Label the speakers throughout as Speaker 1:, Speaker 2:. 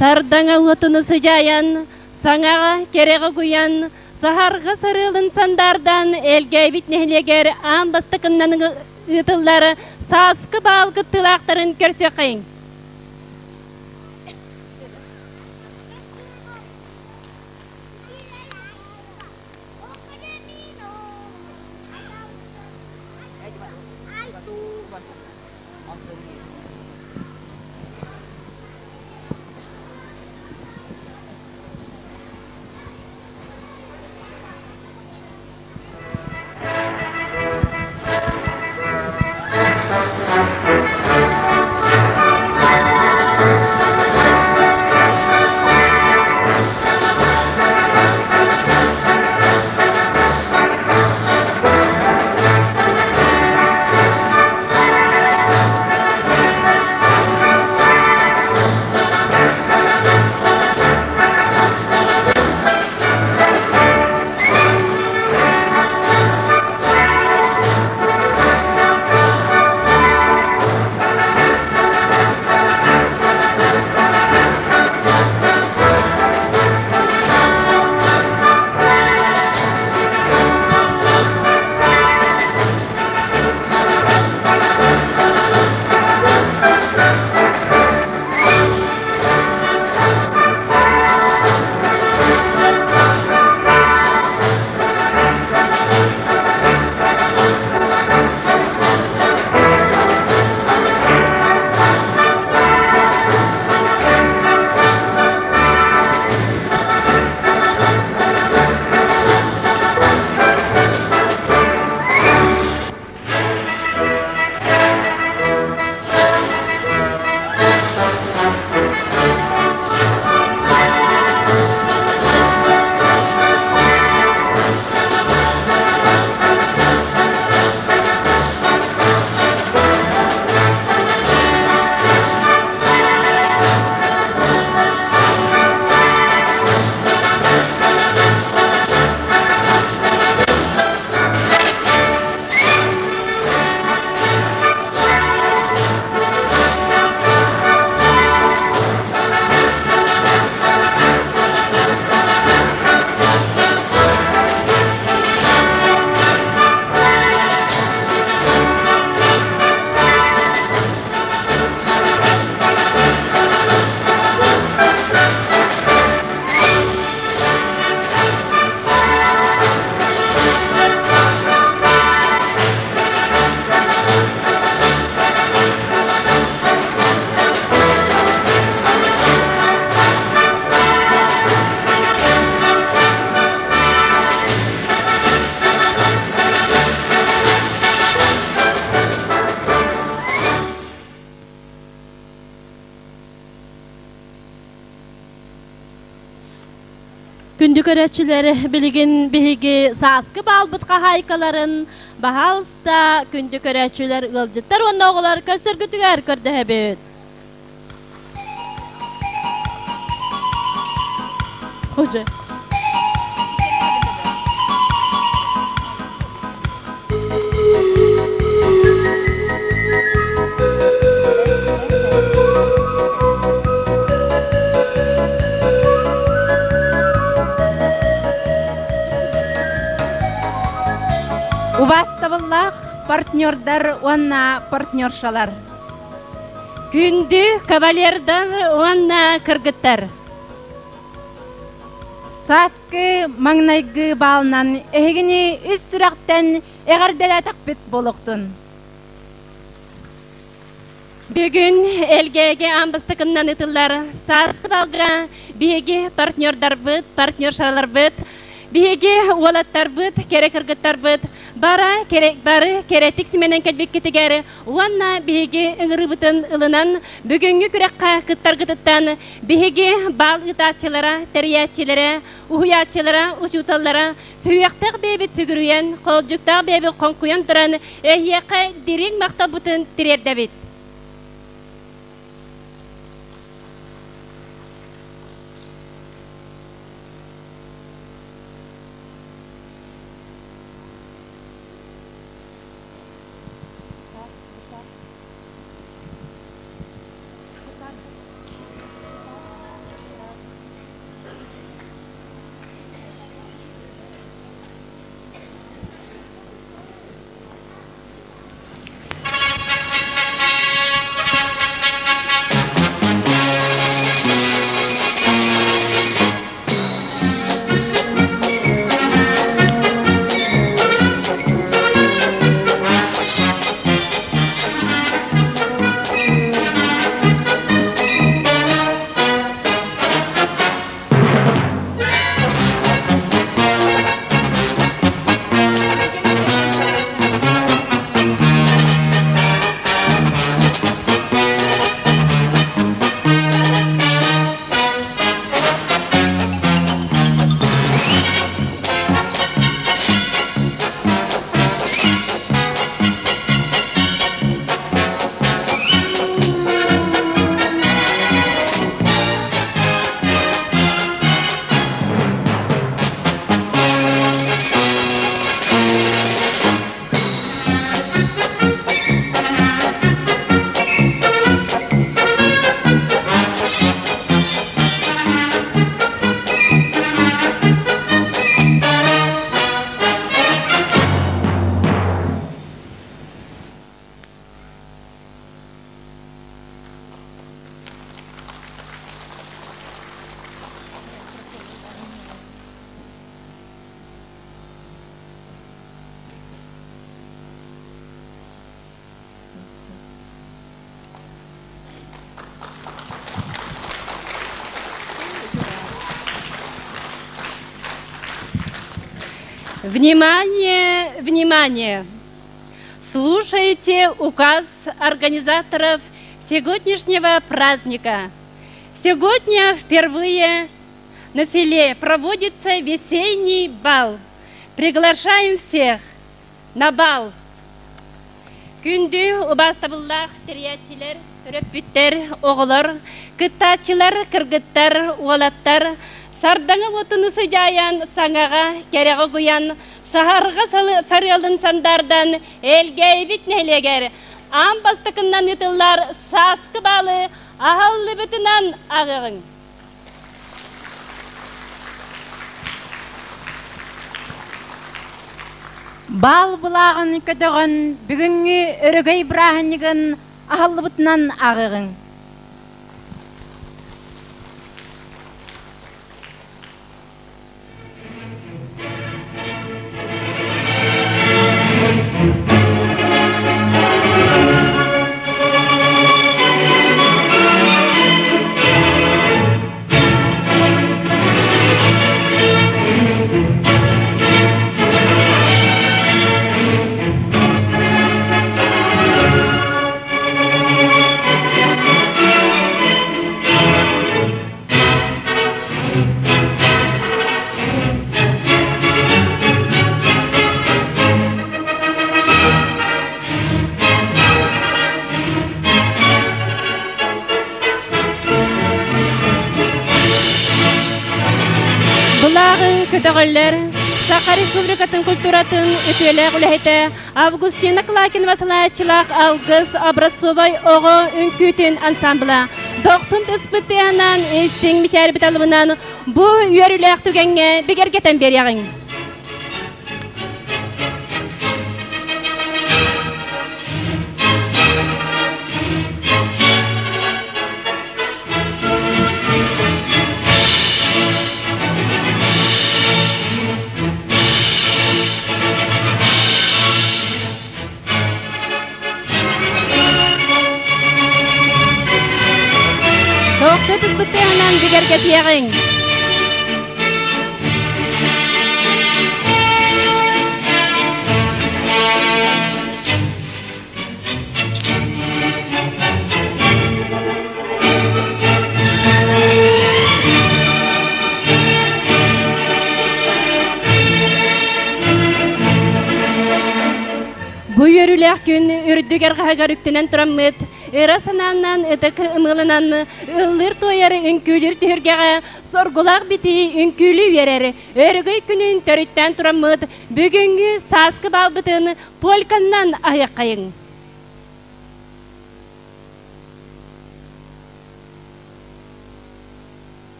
Speaker 1: Сардаҥа уотуну сыдьаайан, саҥаҕа кэрэҕэ угуйан, саһарҕа сарыалын сандаардаан Элгээйбит нэһилиэгэр аан бастакыннан ыытыллар сааскы баал кыттыылаахтарын көрсүөххэйиҥ. Күндү көрөөччүлэр, билигин биһиги сааскы баалбыт хаһаайкаларын, баһаалыста, күндү көрөөччүлэр, ыалдьыттар уонна оҕолор көрсөргүтүгэр көрдөһөбүт. Уже.
Speaker 2: Убаастабыллаах партнердар уонна партнершалар.
Speaker 1: Күндү кавалердар уонна кыргыттар.
Speaker 2: Сааскы маҥнайгы баалынан эһигини үс сүрэхтэн эҕэрдэлээтэхпит буолуохтун.
Speaker 1: Бүгүн Элгээги аан бастакыннан ытыллар сааскы балга биһиги партнердарбыт, партнершаларбыт, биһиги уолаттарбыт, кэрэ кыргыттарбыт бара бары кэрэтик симэнэн кэлбиккитигэр уонна биһиги ыҥырыыбытын ылынан бүгүҥҥү күрэххэ кыттаргытыттан биһиги баал ыытааччылара, тэрийээччилэрэ, уһуйааччылара, учууталлара сүһүөхтээх бэйэбит сүгүрүйэн, хоолдьуктаах бэйэбит хоҥкуйан туран эһиэхэ дириҥ махталбытын тириэрдэбит. Внимание, внимание! Слушайте указ организаторов сегодняшнего праздника. Сегодня впервые на селе проводится весенний бал. Приглашаем всех на бал! Күндү убаастабыллаах тэрийээччилэр, төрөппүттэр, оҕолор, кыттааччылар, кыргыттар, уолаттар сардаҥа уотун сыдьаайан, саҥаҕа, кэрэҕэ угуйан, саһарҕа сарыалын сандаардан Элгээйибит нэһилиэгэр аан бастакыннан ыытыллар сааскы баалы аһыллыбытынан ааҕыаҕыҥ.
Speaker 2: Баал былааҕын көтөҕөн бүгүҥҥү өрөгөй бырааһынньыгын аһыллыбытынан ааҕыаҕыҥ.
Speaker 1: Былааҕы көтөҕөллөр Саха Республикатын культуратын үтүөлээх үлэһитэ Августина Клакинова салайааччылаах Алгыс образцовай оҕо үҥкүүтүн ансамбла дохсун ыспыт тыаһынан истиҥ мичээрбит алыбынан бу үөрүүлээх түгэҥҥэ бигэргэтэн биэриэҕиҥ. Тохто түспүттээҕинэн бигэргэтиэҕиҥ. Бу үөрүүлээх күн үрдүк арҕаһыгар үктэнэн тураммыт, ыра санаанан ытык ымыыланан ыллыыр-туойар үҥкүүлүүр түһүлгэҕэ соргулаах битии үҥкүүлүү үөрэр өрөгөй күнүн төрүттээн тураммыт бүгүҥҥү сааскы баалбытын польканнан аһыаххайыҥ.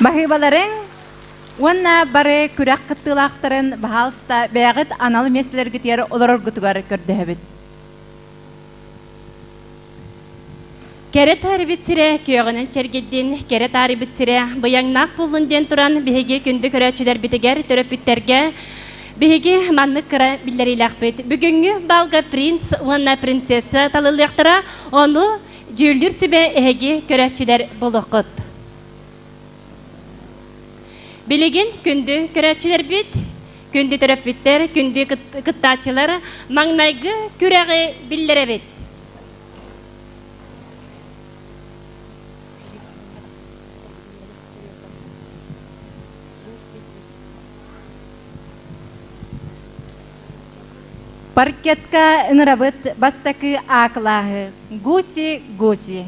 Speaker 2: Баһыыбаларыҥ уонна бары күрэх кыттыылаахтарын баһаалыста бэйэҕит анал миэстэлэргитигэр олороргутугар көрдөһөбүт.
Speaker 1: Кэрэ таарыбыт сирэ күөҕүнэн чэргийдин, кэрэ таарыйбыт сирэ быйаҥнаах буоллун диэн туран биһиги күндү көрөөччүлэрбитигэр, төрөппүттэргэ биһиги маннык кыра биллэриилээхпит. Бүгүҥҥү балга принц уонна принцесса талыллыахтара, ону дьүүллүүр сүбэ эһиги көрөөччүлэр буолуоххут. Билигин күндү көрөөччүлэрбит, күндү төрөппүттэр, күндү кыттааччылар маҥнайгы күрэҕи биллэрэбит.
Speaker 2: Паркетка ыҥырабыт бастакы А кылааһы Гуси-гуси.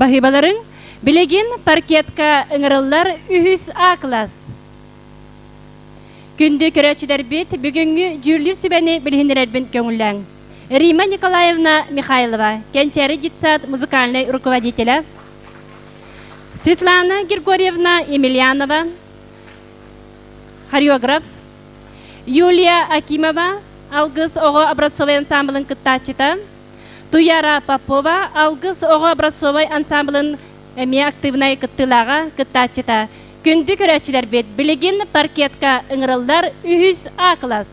Speaker 1: Баһыыбаларыҥ билигин паркетка ыҥырыллар үһүс А класс. Күндү көрөөччүлэрбит, бүгүҥҥү дьүүллүүр сүбэни билиһиннэрэрбин көҥүллээҥ. Рима Николаевна Михайлова, Кэнчээри детсад музыкальнай руководителя, Светлана Григорьевна Емельянова, хореограф, Юлия Акимова, Алгыс оҕо образцовай ансамблын кыттааччыта, Туяра Попова, Алгыс оҕо образцовай ансамблын эмиэ актыыбынай кыттыылааҕа, кыттааччыта. Күндү көрөөччүлэрбит, билигин паркетка ыҥырыллар үһүс А класс.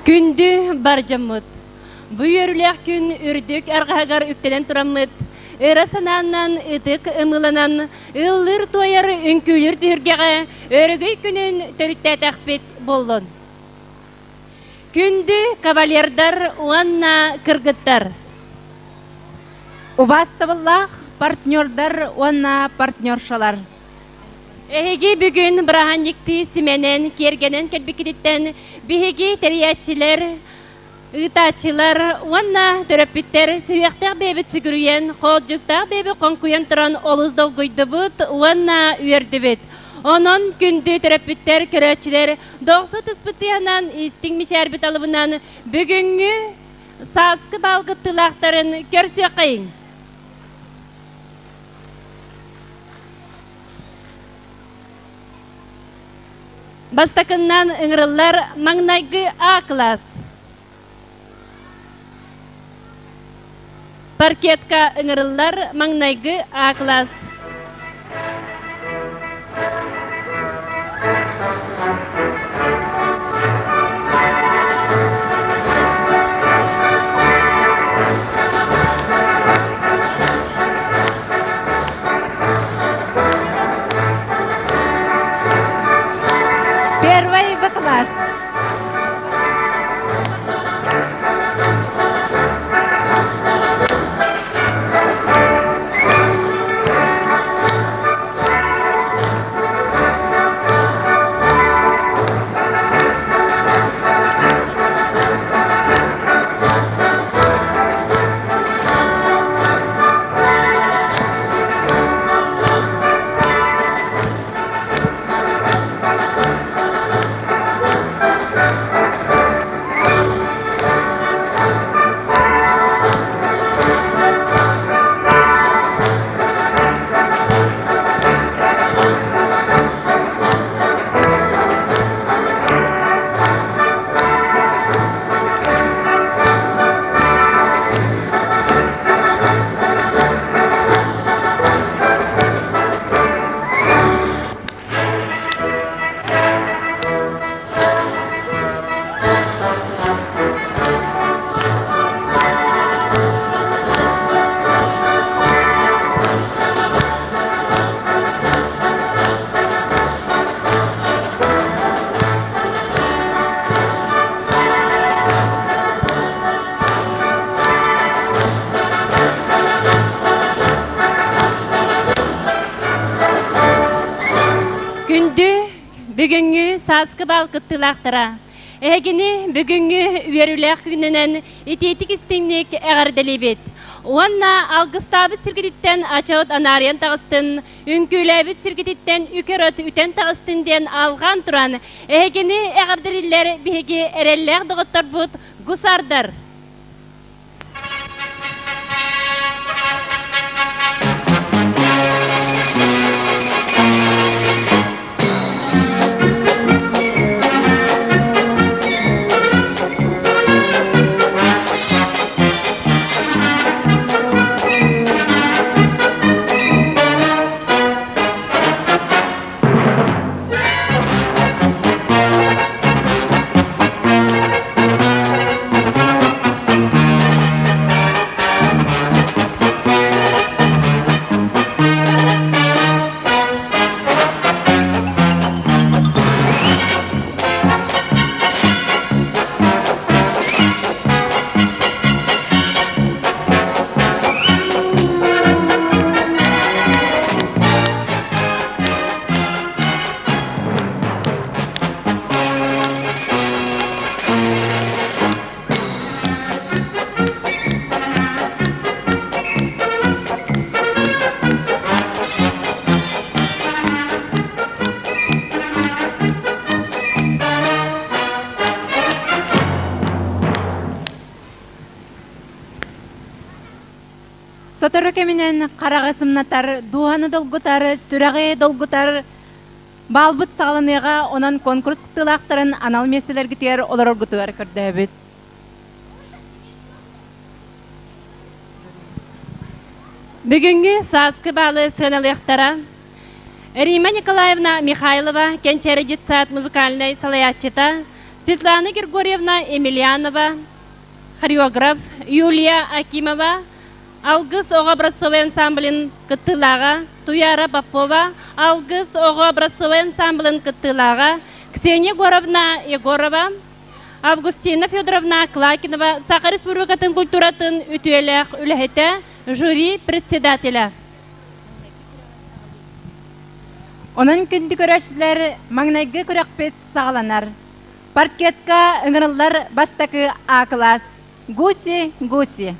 Speaker 1: Күндү бар дьоммут! Бу үөрүүлээх күн үрдүк арҕаһыгар үктэнэн тураммыт, ыра санаанан ытык ымыыланан, ыллыыр-туойар үҥкүүлүүр түһүлгэҕэ өрөгөй күнүн төрүттээтэхпит буоллун. Күндү кавалердар уонна кыргыттар!
Speaker 2: Убаастабыллаах партнердар уонна партнершалар!
Speaker 1: Эһиги бүгүн бырааһынньыктыы симэнэн, киэргэнэн кэлбиккититтэн биһиги тэрийээччилэр, ыытааччылар уонна төрөппүттэр сүһүөхтээх бэйэбит сүгүрүйэн, хоолдьуктаах бэйэбит хоҥкуйан туран олус долгуйдубут уонна үөрдүбүт. Онон күндү төрөппүттэр, көрөөччүлэр дохсу тыспытыанан истиҥ мичээрбит алыбынан бүгүҥҥү сааскы баал кыттыылаахтарын көрсүөххэйиҥ! Бастакыннан ыҥырыллар маҥнайгы А класс. Паркетка ыҥырыллар маҥнайгы А класс.
Speaker 2: Первый В класс.
Speaker 1: Күндү бүгүҥҥү сааскы бал кыттыылаахтара! Эһигини бүгүҥҥү үөрүүлээх күнүнэн итиитик истиҥник эҕэрдэлиибит! Уонна алгыстаабыт сиргититтэн ачаут анаарыйан таҕыстын, үҥкүүлээбит сиргититтэн үкэр от үтэн таҕыстын диэн алҕаан туран, эһигини эҕэрдэлииллэр биһиги эрэллээх доҕотторбут гусардар!
Speaker 2: Сотору кэминэн хараҕы сымнатар, дууһаны долгутар, сүрэҕи долгутар Баалбыт саҕаланыаҕа, онон конкурс кыттыылаахтарын анал миэстэлэргитигэр олороргутугар көрдөһөбүт.
Speaker 1: Бүгүҥҥү сааскы баалы сыаналыахтара Рима Николаевна Михайлова, Кэнчээри детсад музыкальнай салайааччыта, Светлана Григорьевна Емельянова, хореограф Юлия Акимова, Алгыс оҕо образцовай ансамблын кыттыылааҕа Туяра Попова, Алгыс оҕо образцовай ансамблын кыттыылааҕа Ксения Егоровна Егорова, Августина Федоровна Клакинова Саха Республикатын культуратын үтүөлээх үлэһитэ, жюри председателэ.
Speaker 2: Онон күндү көрөөччүлэр, маҥнайгы күрэхпит саҕаланар. Паркетка ыҥырыллар бастакы А кылаас. Гуси, гуси.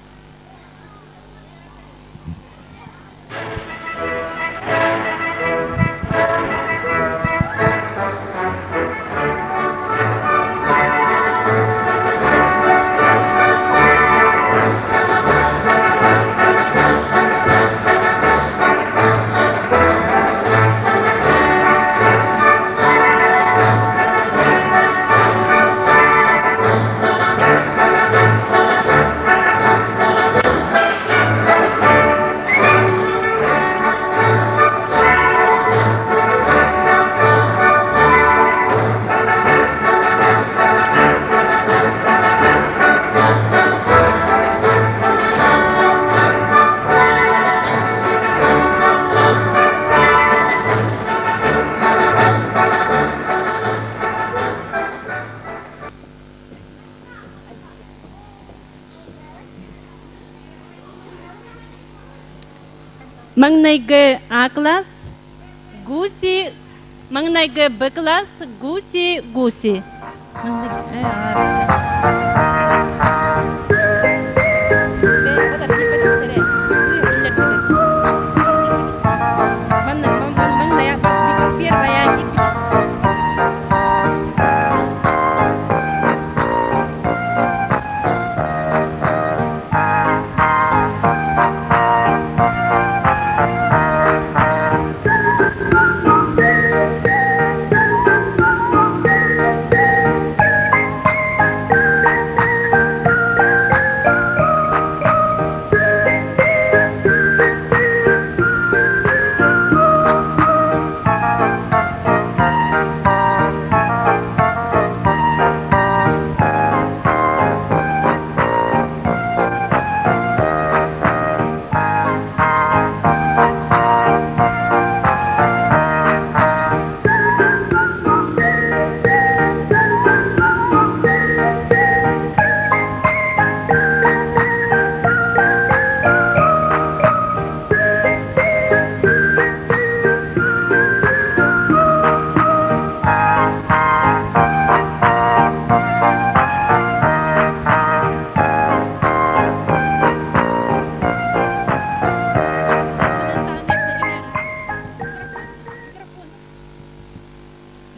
Speaker 1: Маҥнайгы А класс Гуси, маҥнайгы Б класс Гуси, Гуси.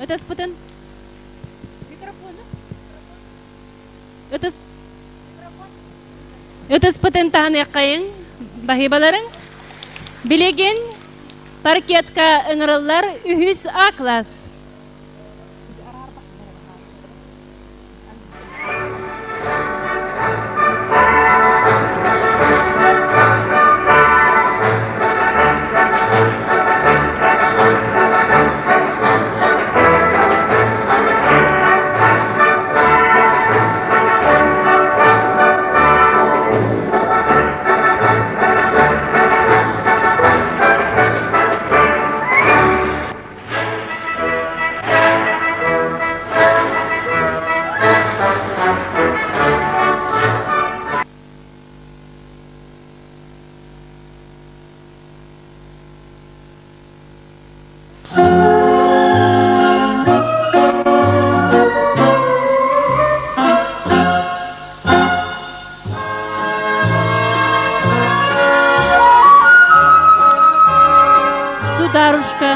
Speaker 1: Ытыспытын Ытыс Ытыспытын таһыныаххайыҥ, баһыыбаларыҥ. Билигин паркетка ыҥырыллар үһүс А класс. Сударушка.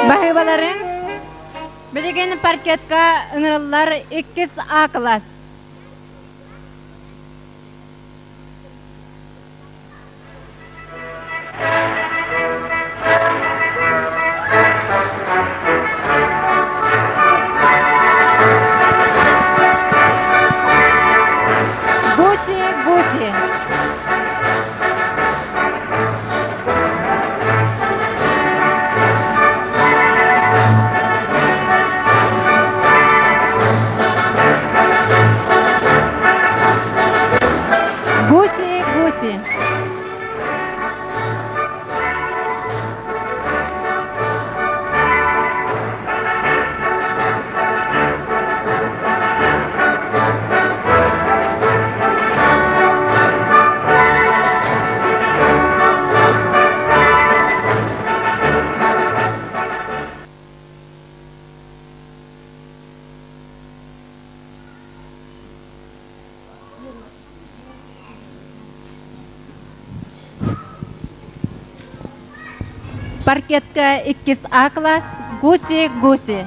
Speaker 2: Баһыыбаларын билигин паркетка ыҥырыллар иккис А класс. Гуси, гуси. Паркетка иккис А класс Гуси-Гуси.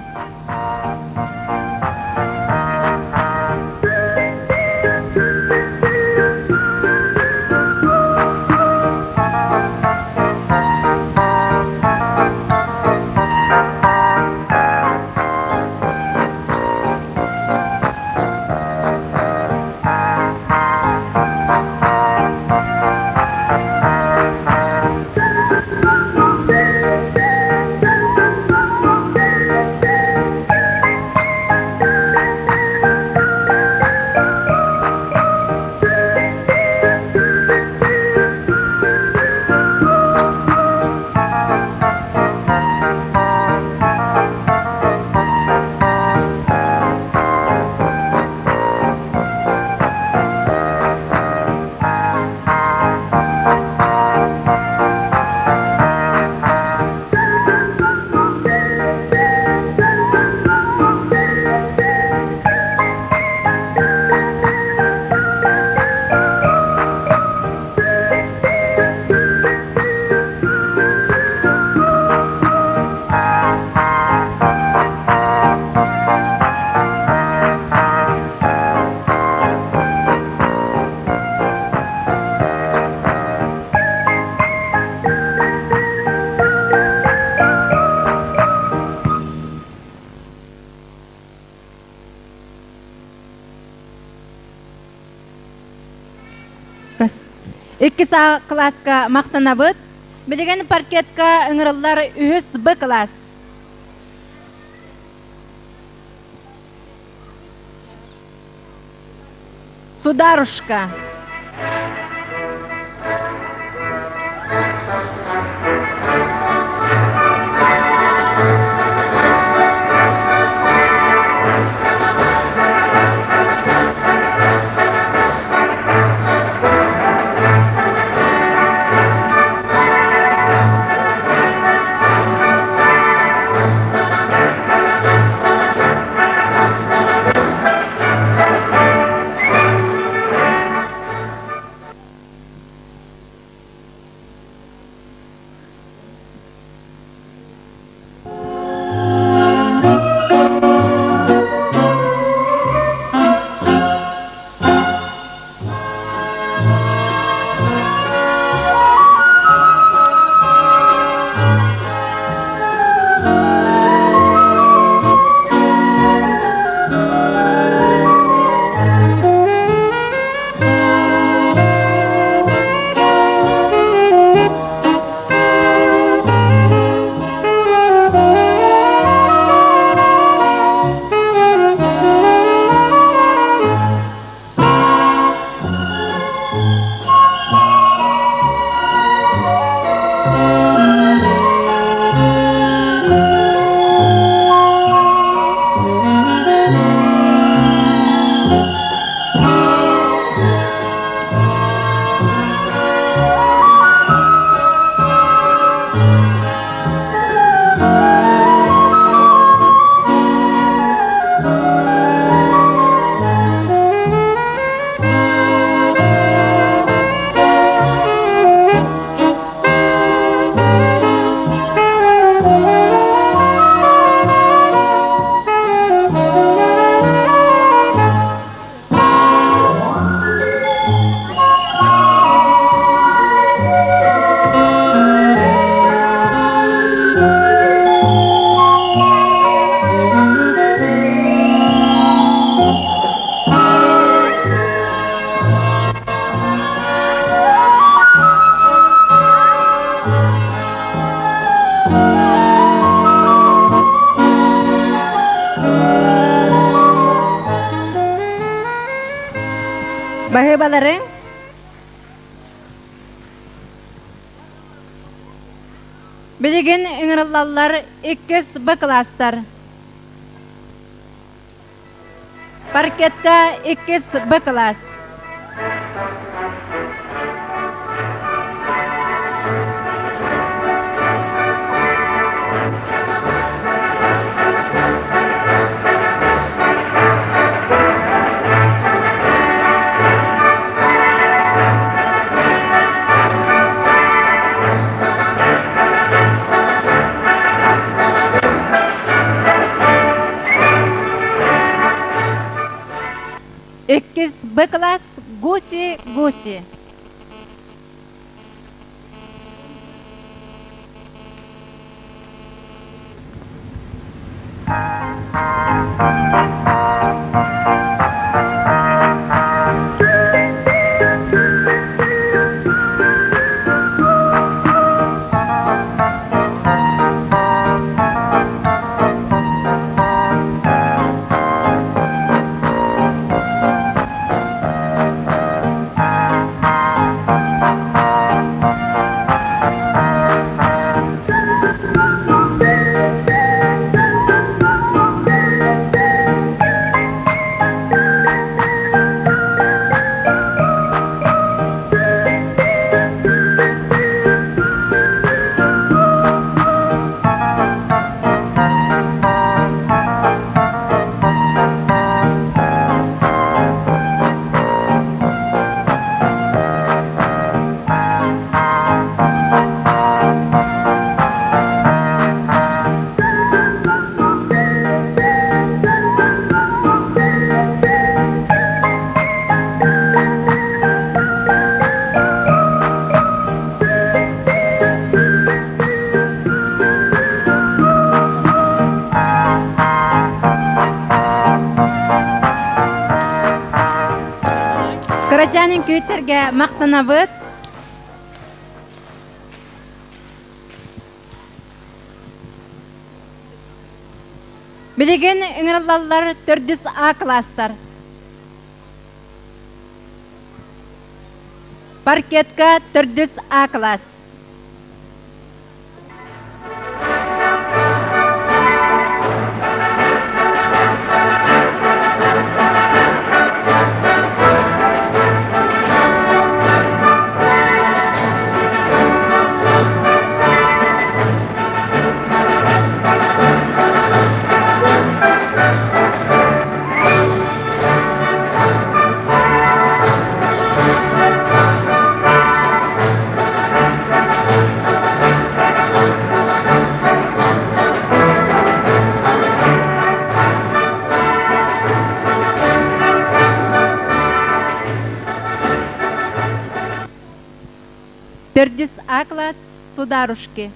Speaker 2: Иккис А кылааска махтанабыт. Билигин паркетка ыҥырыллар үһүс Б кылаас. Сударушка. Баһыыбаларыҥ. Билигин ыҥырыллаллар иккис Б кылаастар. Паркетка иккис Б кылаас. Иккис Б класс Гуси-Гуси. Кырачаанын күүттэргэ махтанабыт. Билигин ыҥырыллаллар төрдүс А класстар. Паркетка төрдүс А класс. Төрдүс А класс Сударушки.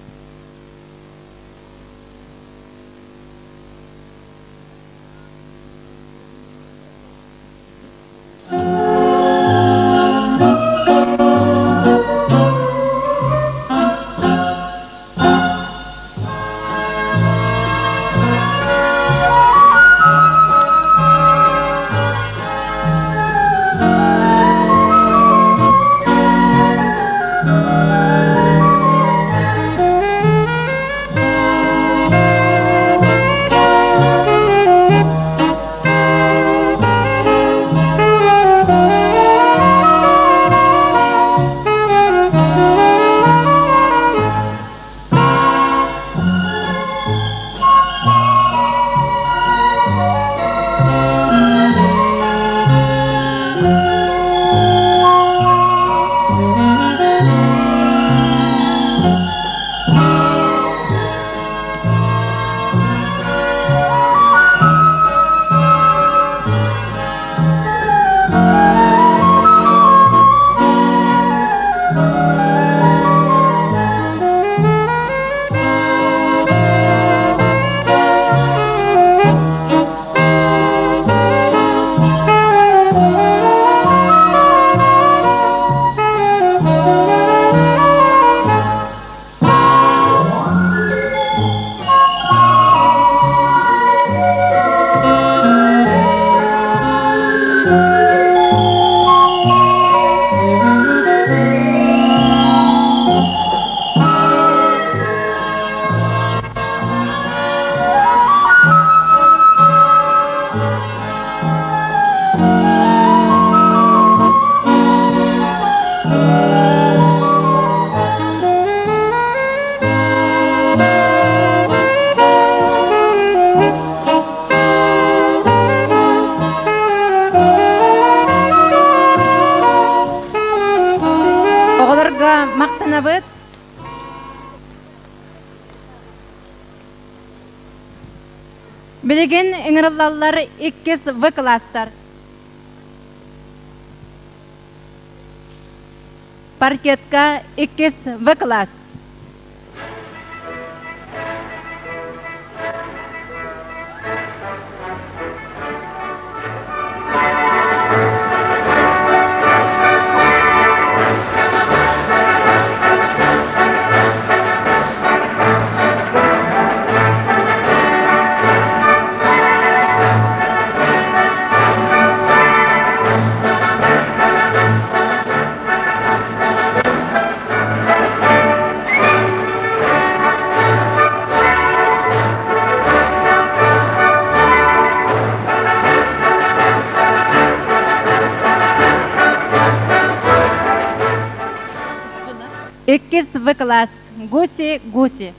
Speaker 2: махтанабыт. Билигин ыҥырыллаллар иккис В класстар. Паркетка иккис В класс. Иккис В класс. Гуси, гуси.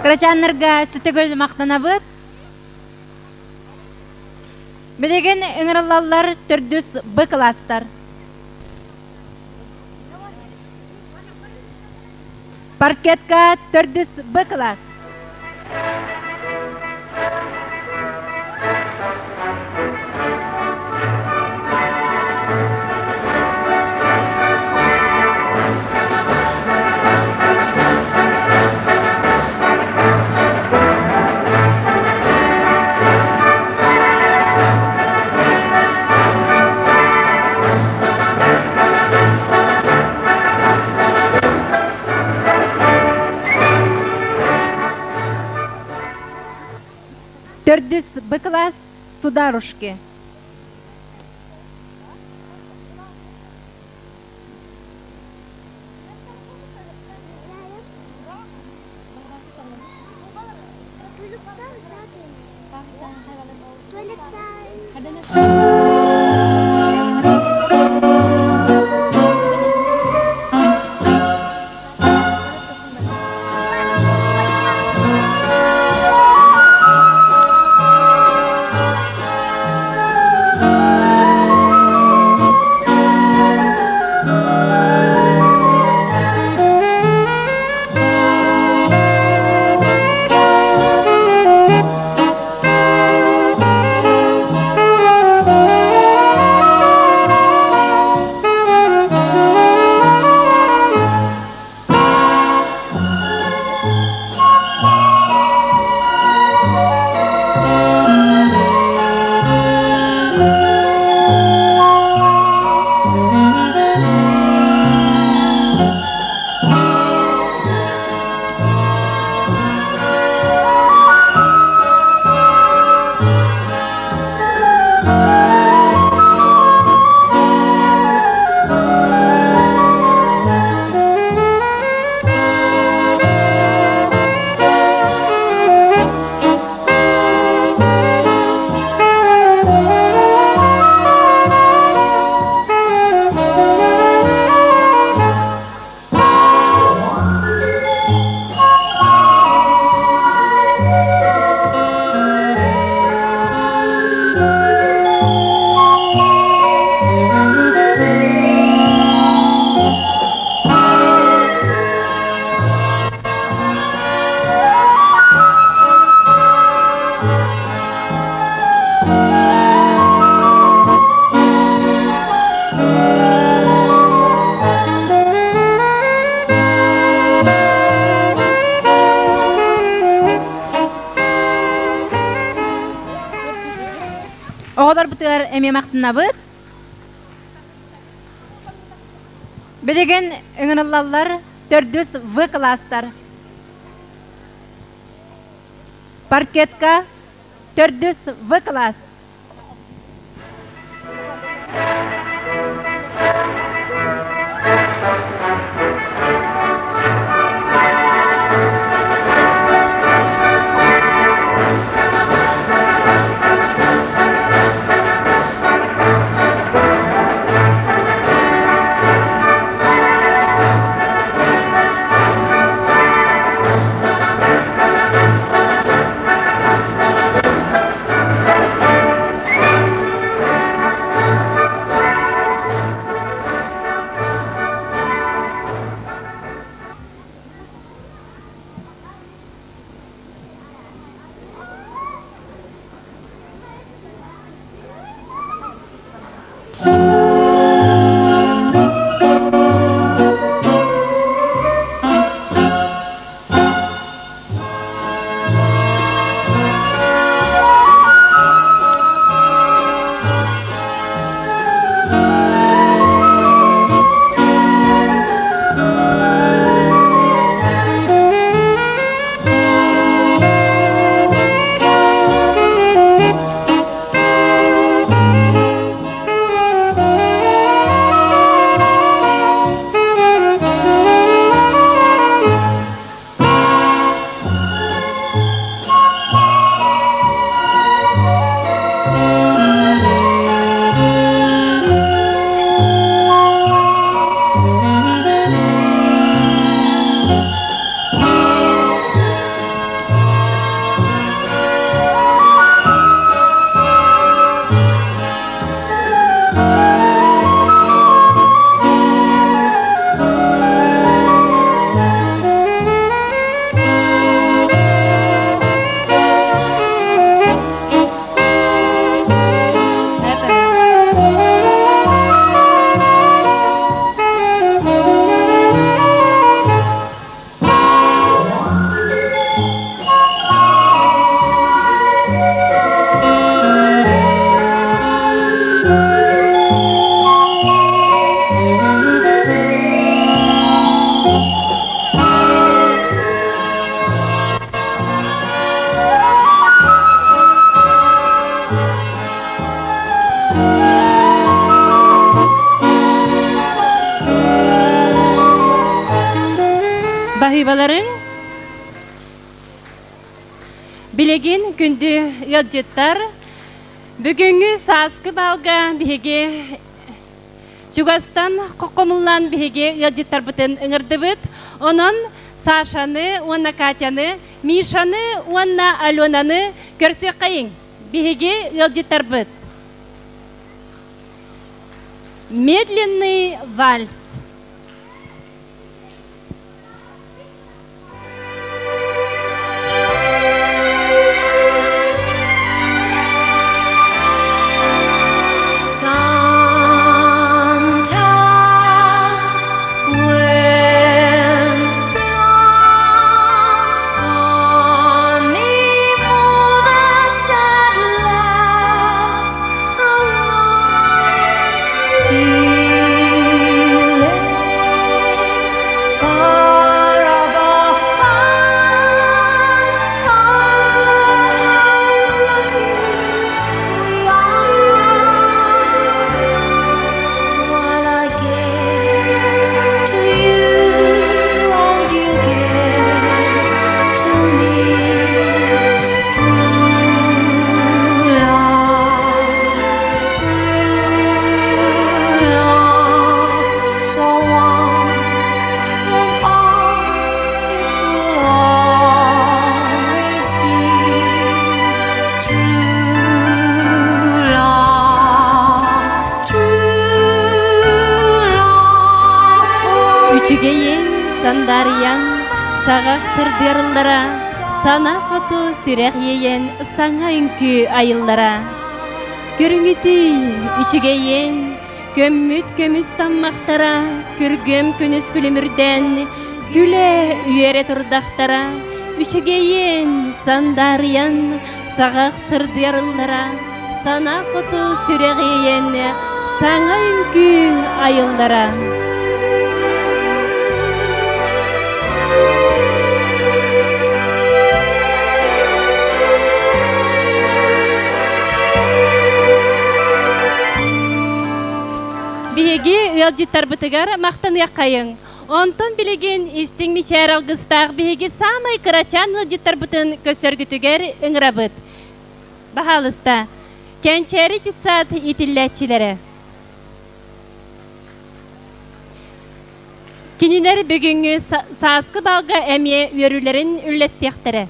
Speaker 2: Кырачааннарга сүтөгөл махтанабыт. Билигин ыҥырыллаллар төрдүс Б класстар. Паркетка төрдүс Б класс. Төрдүс Б класс Сударушки. Оҕолорбутугар эмиэ махтанабыт. Билигин ыҥырыллаллар төрдүс В класстар. Паркетка төрдүс В класс.
Speaker 1: Баһыыбаларыҥ Билигин күндү ыалдьыттар, бүгүҥҥү сааскы баалга биһиги чугастан хомуллан биһиги ыалдьыттарбытын ыҥырдыбыт. Онон Сашаны уонна Катяны, Мишаны уонна Аленаны көрсүөххэйиҥ. Биһиги ыалдьыттарбыт. Медленный вальс. Үчүгэйин сандарыйан, саҕах сырдыарыллара, сана хоту сүрэх иэйэн саҥа үҥкүү айыллара. Көрүҥүтүй, үчүгэйин, көммүт көмүс таммахтара, күргүөм күнүс күлүмүрдээн, күлэ үөрэ турдахтара, үчүгэйин, сандаарыйан, саҕах сырдыарыллара, санаа хоту сүрэҕиэйэн, саҥа үҥкүү айыллара. Биһиги ыалдьыттарбытыгар махтаныаххайыҥ. Онтон билигин истиҥ мичээр алгыстаах биһиги саамай кырачаан ыалдьыттарбытын көрсөргүтүгэр ыҥырабыт. Баһаалыста, Кэнчээри детсад иитиллээччилэрэ. Кинилэр бүгүҥҥү сааскы балга эмиэ үөрүүлэрин үллэстиэхтэрэ.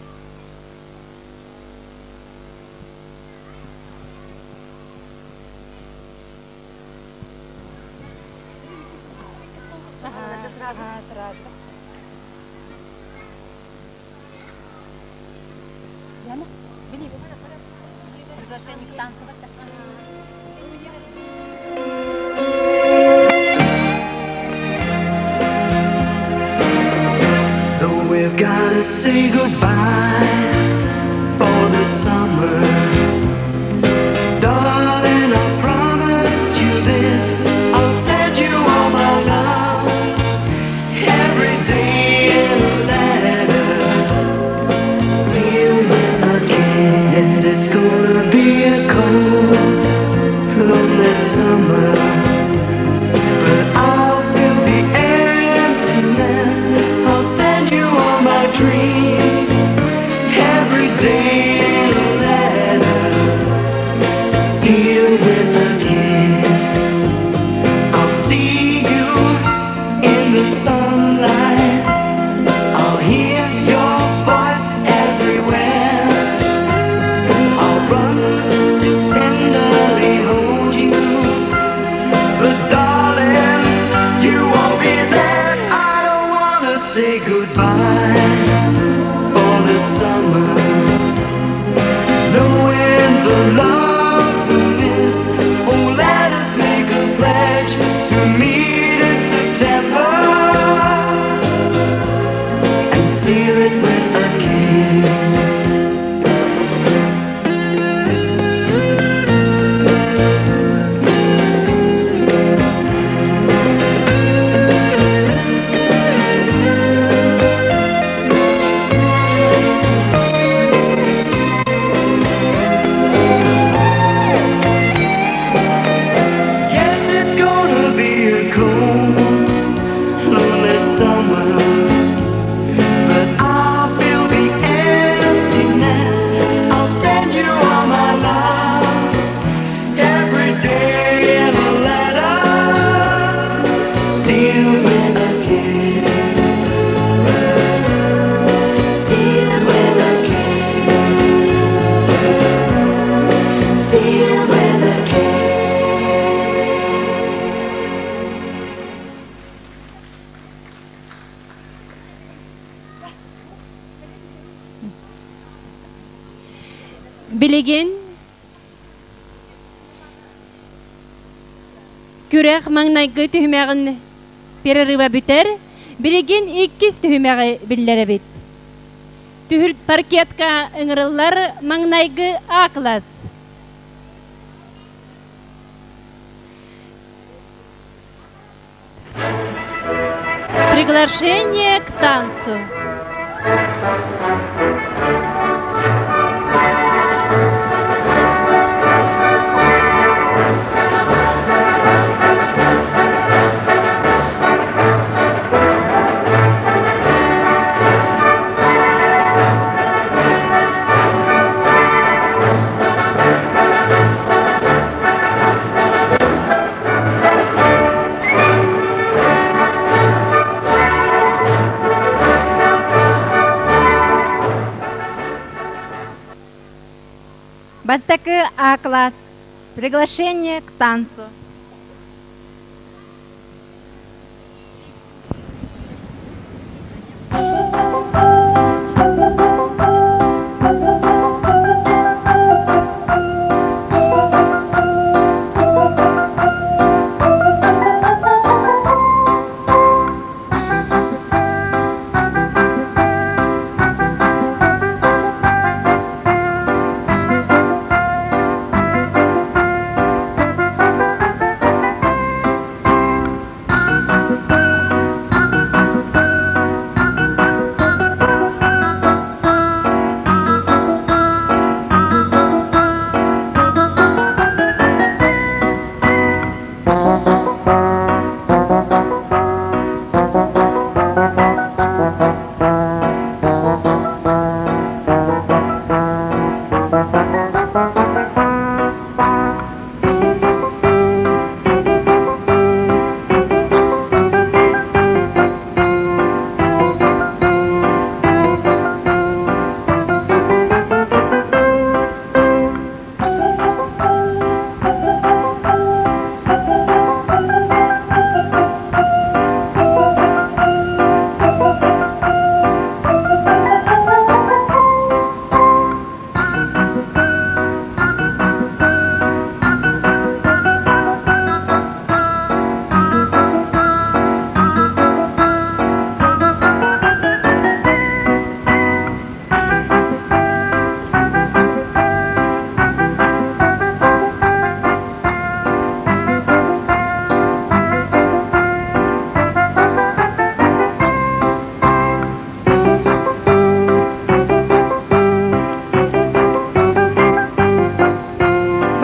Speaker 3: Though we've gotta say goodbye for the summer, darling, I promise you this: I'll send you all my love every day in a letter, sealed with a kiss. Yes, it's gonna be a cold, lonely summer, but I'll fill the emptiness. I'll send you all my dreams every day in a letter, sealed with a kiss. I'll see you in the sunlight. I'll hear your voice everywhere. I'll run to tenderly hold you. But darling, you won't be there. I don't wanna say goodbye for the summer. Knowing the love we miss. Oh, let us make a pledge to meet in September and seal it with a kiss. Yes, it's gonna be a cold, lonely summer, but I'll fill the emptiness. I'll send you all my love every day in a letter, sealed with a kiss. Sealed with a kiss. Sealed with a kiss.
Speaker 1: Билигин күрэх маҥнайгы түһүмэҕин перерыва бүтэр, билигин иккис түһүмэҕи биллэрэбит. Түһүл паркетка ыҥырыллар маҥнайгы А класс. Приглашение к танцу.
Speaker 2: Бастакы А класс. Приглашение к танцу.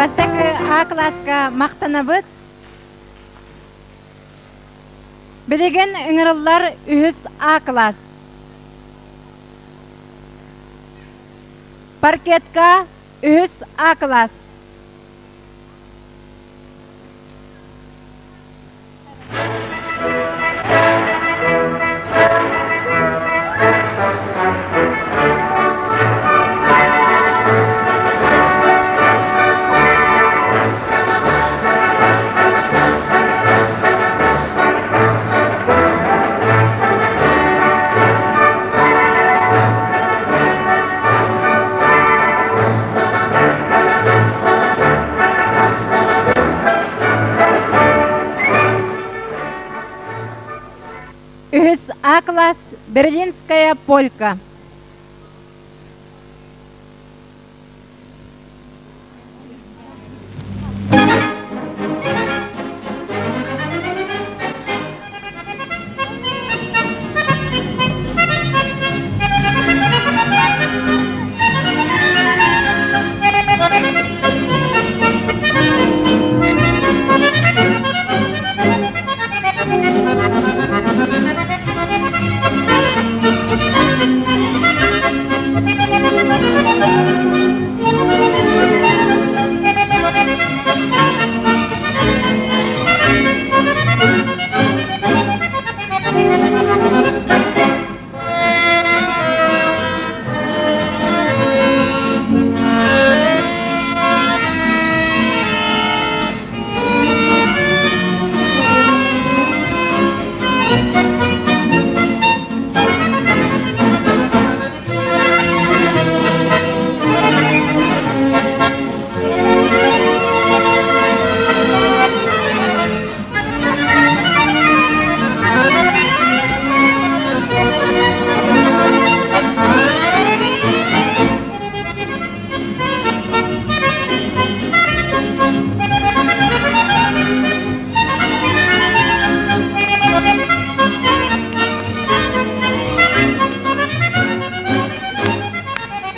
Speaker 2: Бастакы А кылааска махтанабыт. Билигин ыҥырыллар үһүс А кылаас. Паркетка үһүс А кылаас. Үһүс А класс Берлинская полька.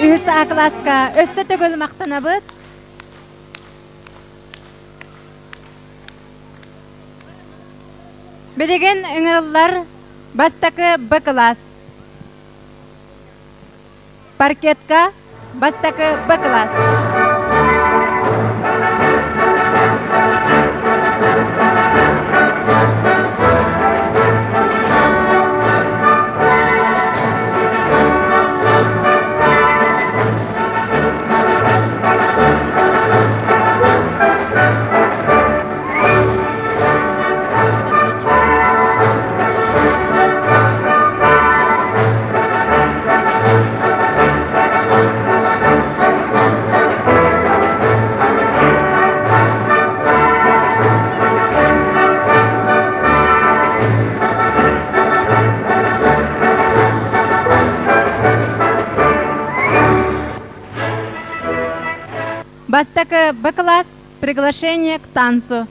Speaker 2: Үһүс А кылааска өссө төгүл махтанабыт. Билигин ыҥырыллар бастакы Б кылаас. Паркетка бастакы Б кылаас. Бастакы Б класс приглашение к танцу.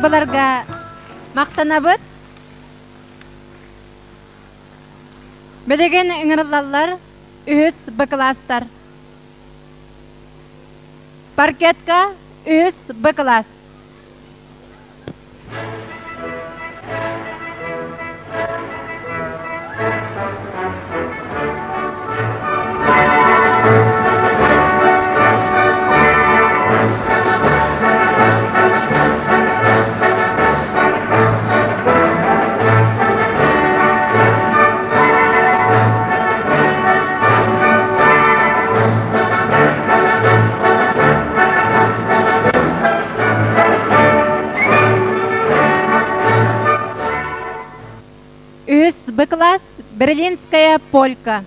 Speaker 2: Баларга махтанабыт. Билигин ыҥырыллаллар үһүс Б кылаастар. Паркетка үһүс Б кылаас. Үһүс Б класс Берлинская полька.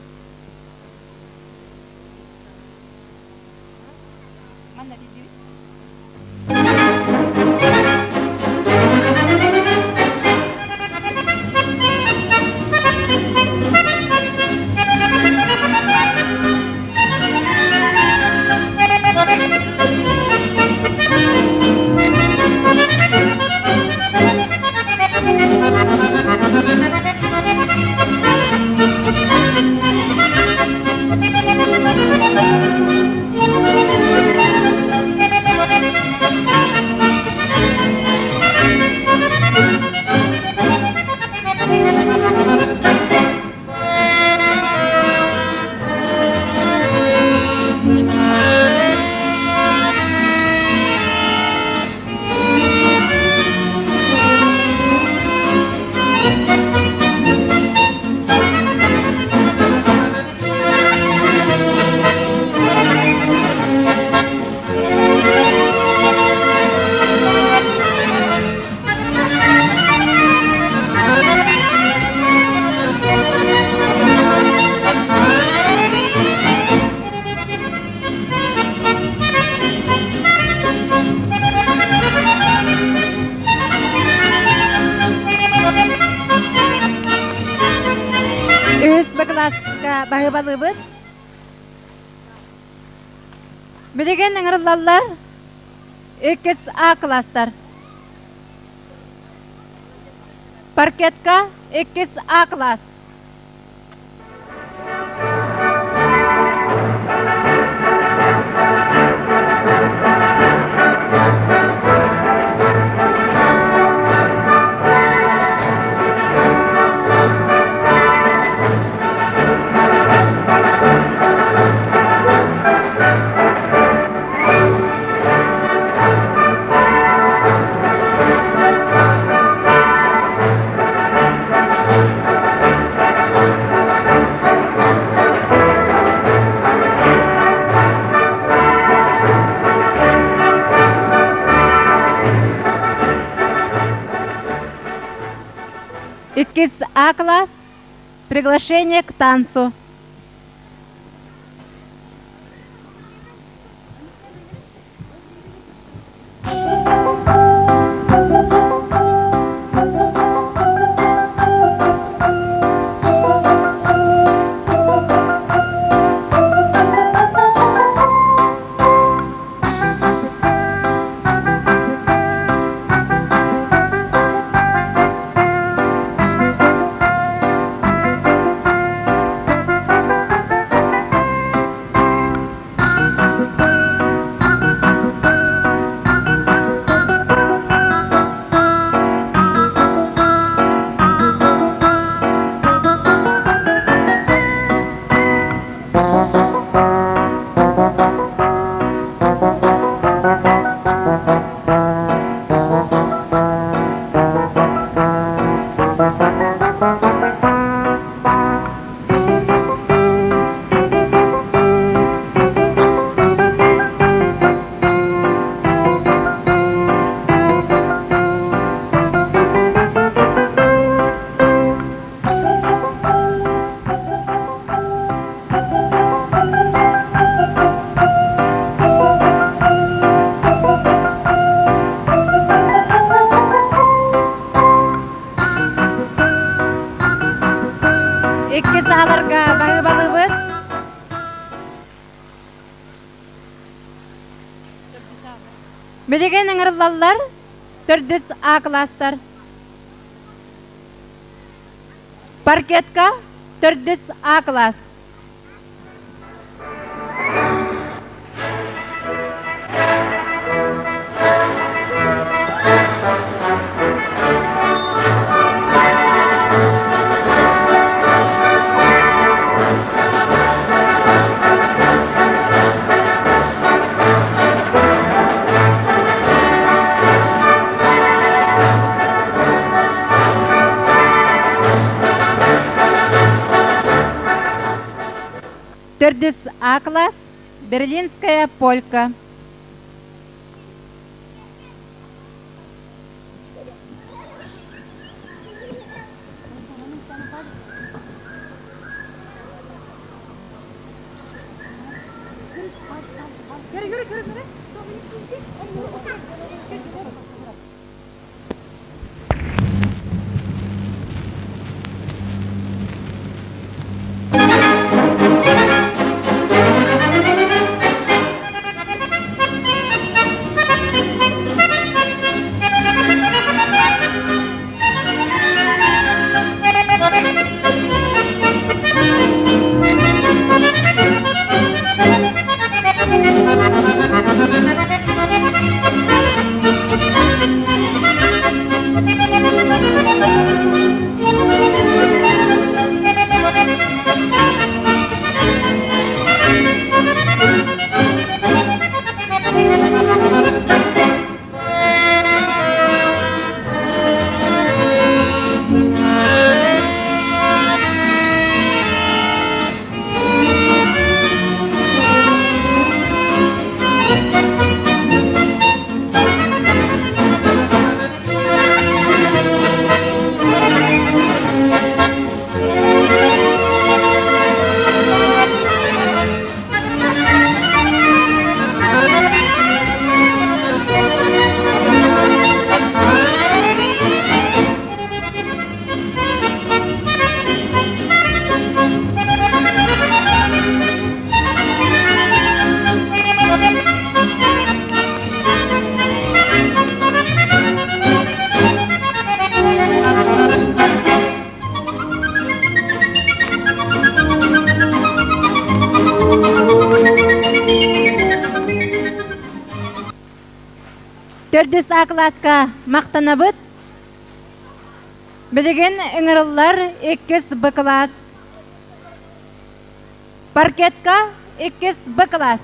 Speaker 2: Үһүс Б кылааска баһыыбалыыбыт. Билигин ыҥырыллаллар иккис А кылаастар. Паркетка иккис А кылаас. Иккис А класс. Приглашение к танцу. Икки сааларга баһыыбалыыбыт. Билигин ыҥырыллаллар. Төрдүс А класстар. Паркетка төрдүс А класс. Төрдүс А класс, Берлинская полька. Төрдүс А класска махтанабыт. Билигин ыҥырыллар иккис Б класс. Паркетка иккис Б класс.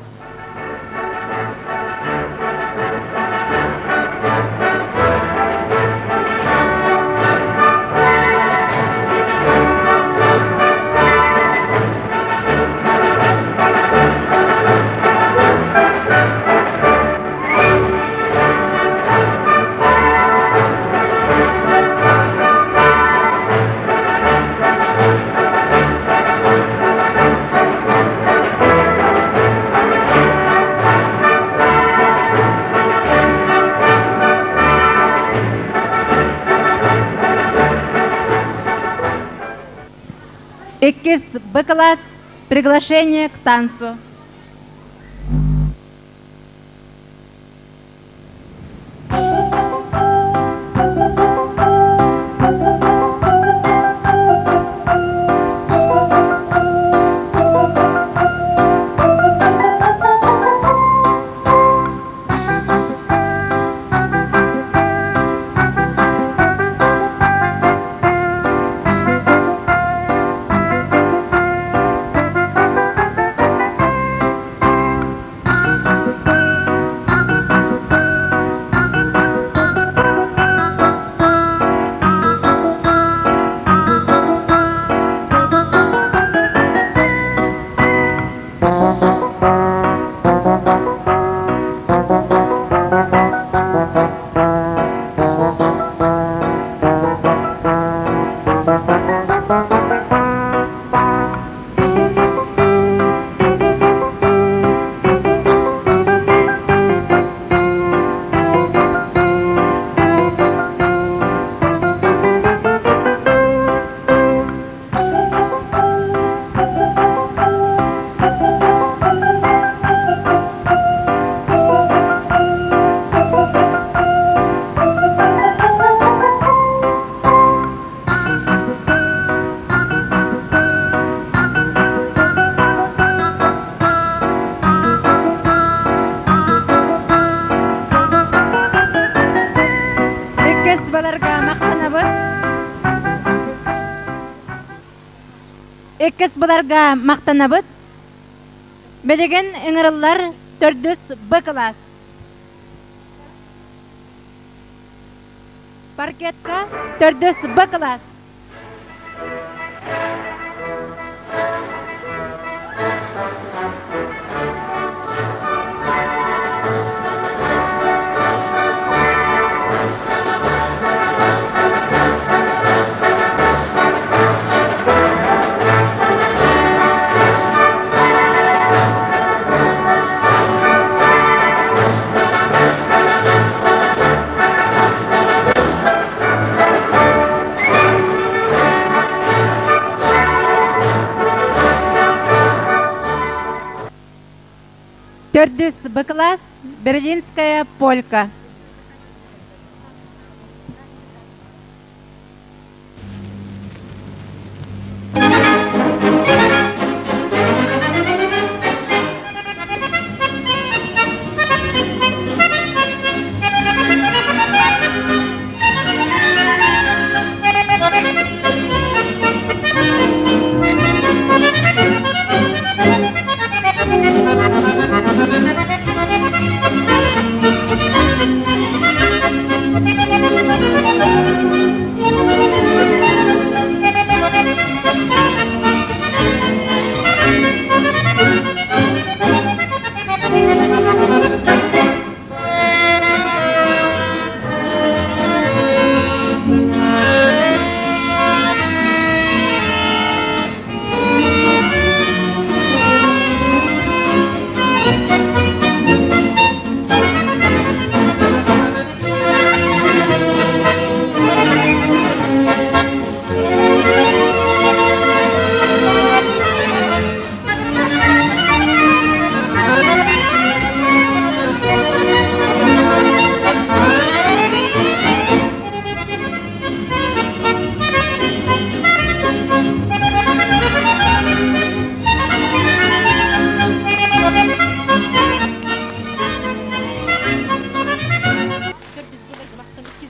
Speaker 2: Иккис Б класс. Приглашение к танцу. Иккис буларга махтанабыт. Билигин ыҥырыллар төрдүс Б кылаас. Паркетка төрдүс Б кылаас. Төрдүс Б класс Берлинская полька.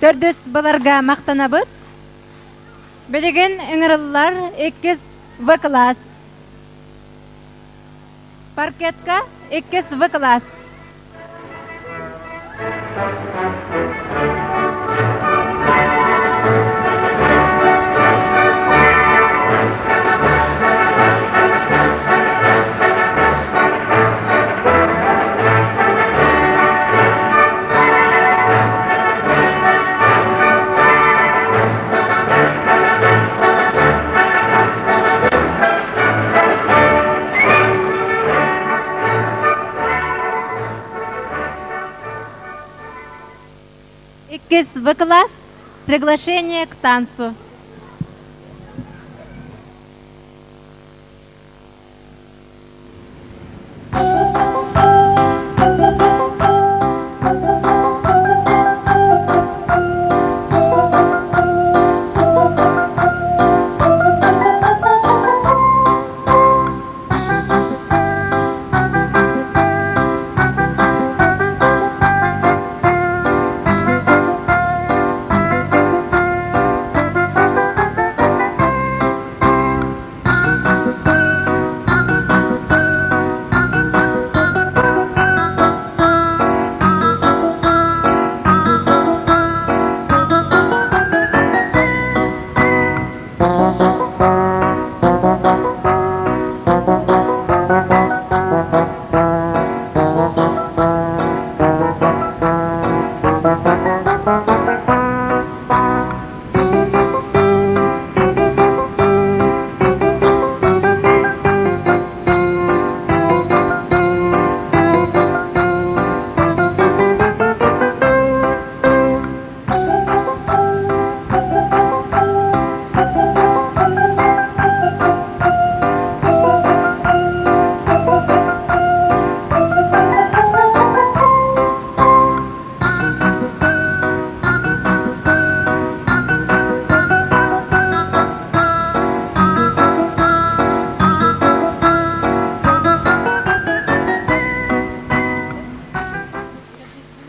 Speaker 2: Төрдүс баларга махтанабыт. Билигин ыҥырыллар иккис В класс. Паркетка иккис В класс. Иккис В класс. Приглашение к танцу.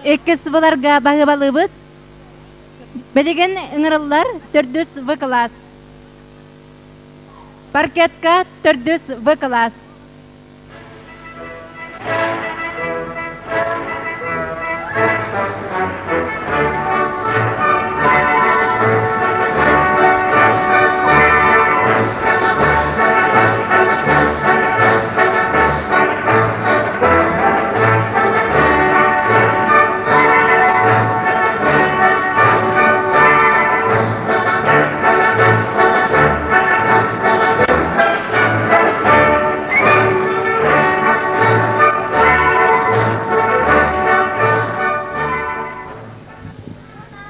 Speaker 2: Иккис сыбыларга баһыыбалыыбыт. Билигин ыҥырыллар төрдүс В класс. Паркетка төрдүс В кылаас.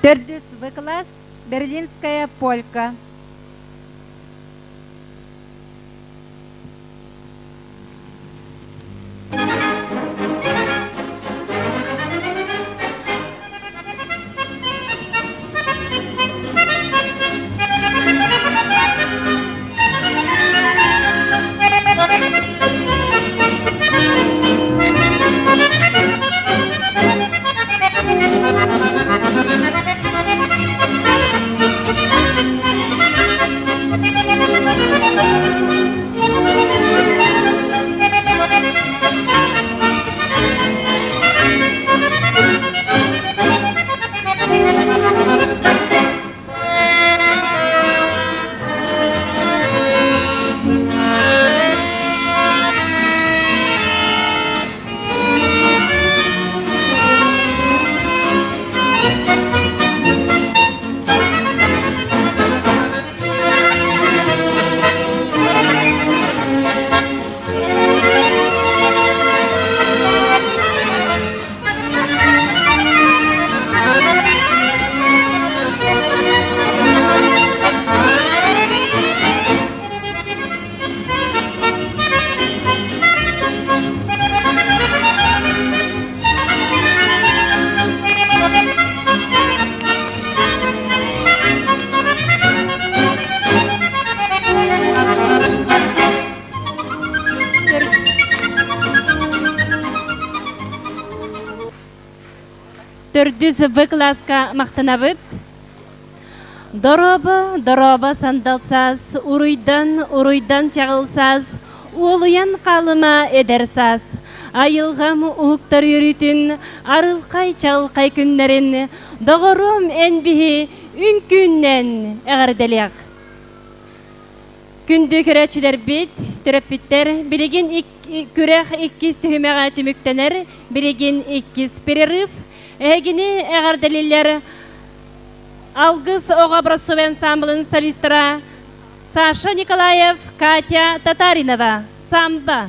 Speaker 2: Төрдүс В кылаас Берлинская полька.
Speaker 1: Төрдүс В кылааска махтанабыт. Дорообо, дорообо сандал саас, уруйдан, уруйдан чаҕыл саас, уолуйан хаалыма эдэр саас. Айылҕам уһуктар үөрүүтүн, арылхай чаҕылхай күннэрин, доҕоруом эн биһи үҥкүүннэн эҕэрдэлиэх. Күндү көрөөччүлэрбит, төрөппүттэр, билигин күрэх иккис түһүмэҕэ түмүктэнэр, билигин иккис перерыв. Эһигини эҕэрдэлииллэр Алгыс оҕо образцовай ансамблын солистара Саша Николаев, Катя Татаринова, самбо.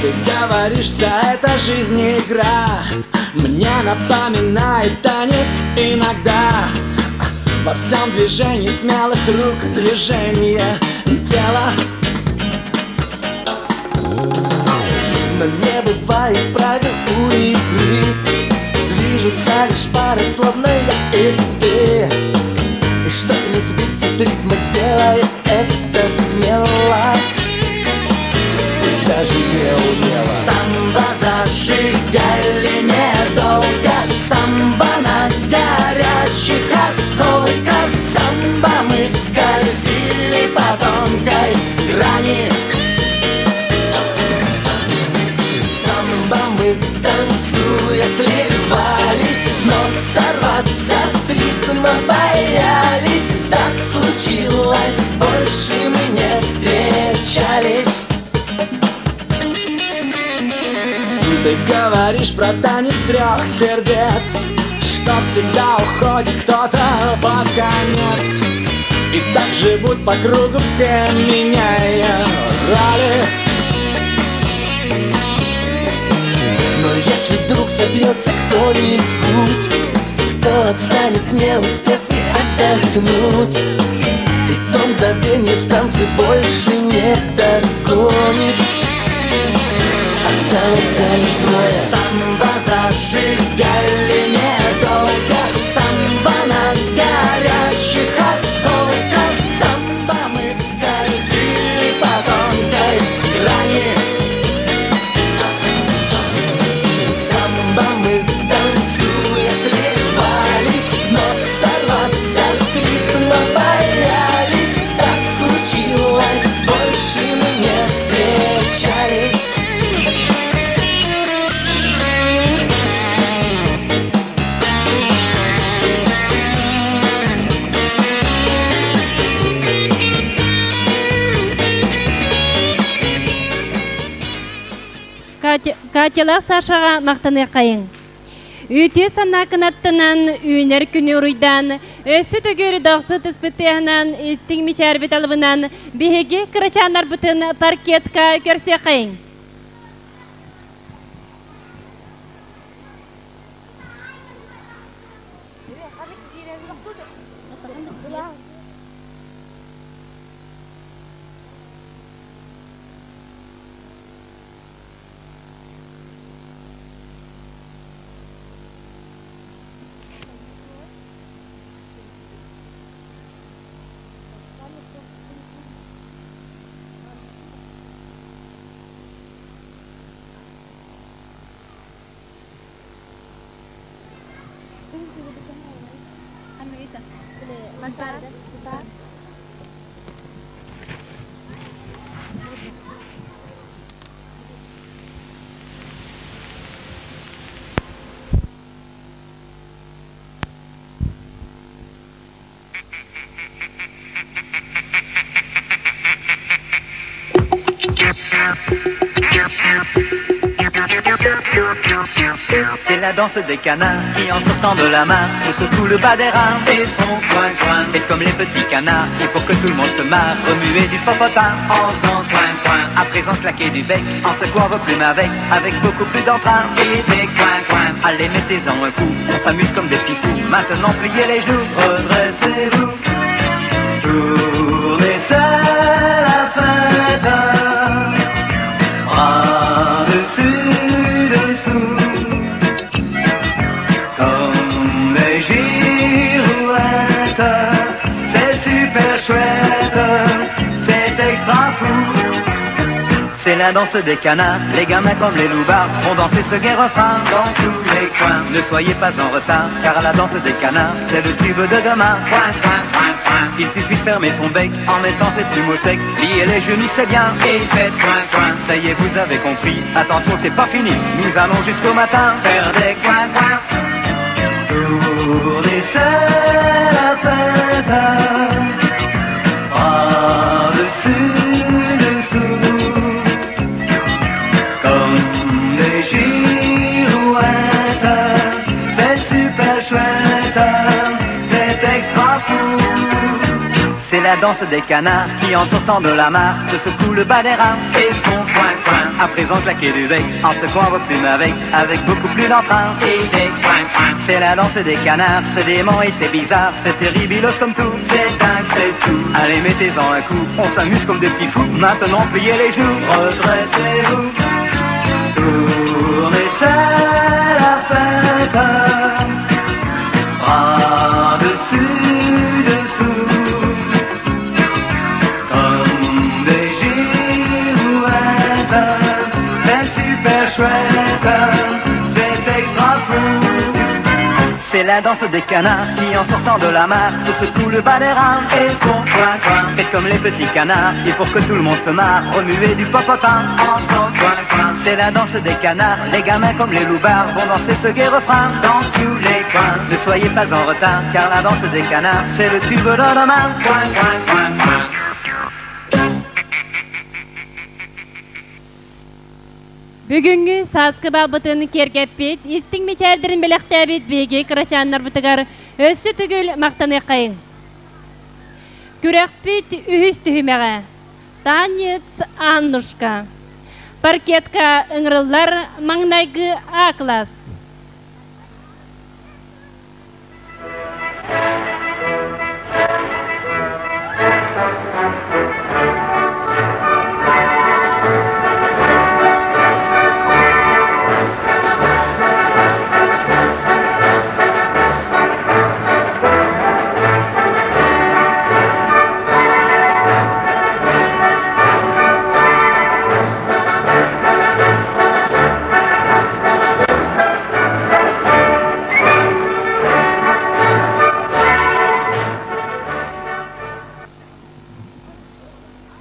Speaker 3: Ты говоришь, вся эта жизнь игра Мне напоминает танец иногда Во всем движении смелых рук движение тела Но не бывает правил у игры Движутся лишь пары, словно я и ты И чтоб не сбиться с ритма, делай это смело Пусть даже не умело Самбо зажигали недолго Самбо на горячих осколках Самбо мы скользили по тонкой грани Самбо мы танцуя сливались Но сорваться с ритма боялись Так случилось, больше мы не встречались Ты говоришь про танец трех сердец Что всегда уходит кто-то под конец И так живут по кругу все, меняясь Не успев и отдохнуть. И то мгновенье в танце больше не догонит. Осталось лишь двое. Самба зажигали недолго, самба на горячих осколках, самба мы скользили по тонкой грани. Самба мы танцуя сливались, но сорваться с ритма боялись. Так случилось, больше мы не встречались.
Speaker 1: Катялаах Сашаҕа махтаныаххайыҥ. Үтүө санаа кынаттанан, үүнэр күнү уруйдаан, өссө төгүр дохсу түспүт тыаһынан, истиҥ мичээрбит алыбынан биһиги кырачааннарбытын паркетка көрсүөххэйиҥ.
Speaker 3: C'est la danse des canards qui, en sortant de la mare, se secouent le bas des reins et font coin coin. Et comme les petits canards, et pour que tout le monde se marre, remuer du popotin en faisant coin coin. À présent, claquer du bec, en secouant vos plumes avec, avec beaucoup plus d'entrain et des coin coin. Allez, mettez-en un coup, on s'amuse comme des petits fous. Maintenant, pliez les genoux, redressez-vous. Tournez, c'est la fête. Bras dessus, dessous. Comme des girouettes, c'est super chouette, c'est extra fou. C'est la danse des canards, les gamins comme les loupards font danser ce gai refrain dans tous les coins. Ne soyez pas en retard, car la danse des canards, c'est le tube de demain. Coin, coin, coin, coin. Il suffit de fermer son bec en mettant ses plumes au sec, plier les genoux, c'est bien, et faites coin, coin. Ça y est, vous avez compris, attention, c'est pas fini, nous allons jusqu'au matin faire des coin, coin. Tournez, c'est la fête. Bras dessus, dessous. Comme des girouettes, c'est super chouette, c'est extra fou. C'est la danse des canards qui, en sortant de la mare, se secouent le bas des reins et font coin coin. À présent, claquez du bec en secouant vos plumes avec, avec beaucoup plus d'entrain et des coin coin. C'est la danse des canards, c'est dément et c'est bizarre, c'est terribilos comme tout, c'est dingue, c'est tout. Allez, mettez-en un coup, on s'amuse comme des petits fous. Maintenant, pliez les genoux, redressez-vous. Tournez, c'est la fête. Bras dessus, dessous. Comme des girouettes, c'est super chouette, c'est extra fou. C'est la danse des canards qui, en sortant de la mare, se secouent le bas des reins et font coin coin. Faites comme les petits canards et pour que tout le monde se marre, remuez du popotin en faisant coin coin. C'est la danse des canards, les gamins comme les loupards vont danser ce gai refrain dans tous les coins. Ne soyez pas en retard, car la danse des canards, c'est le tube de demain. Coin coin coin coin.
Speaker 1: Бүгүҥҥү сааскы балбытын киэргэппит, истиҥ мичээрдэрин бэлэхтээбит биһиги кырачааннарбытыгар өссө төгүл махтаныаххайыҥ. Күрэхпит үһүс түһүмэҕэ. Танец Аннушка. Паркетка ыҥырыллар маҥнайгы А класс.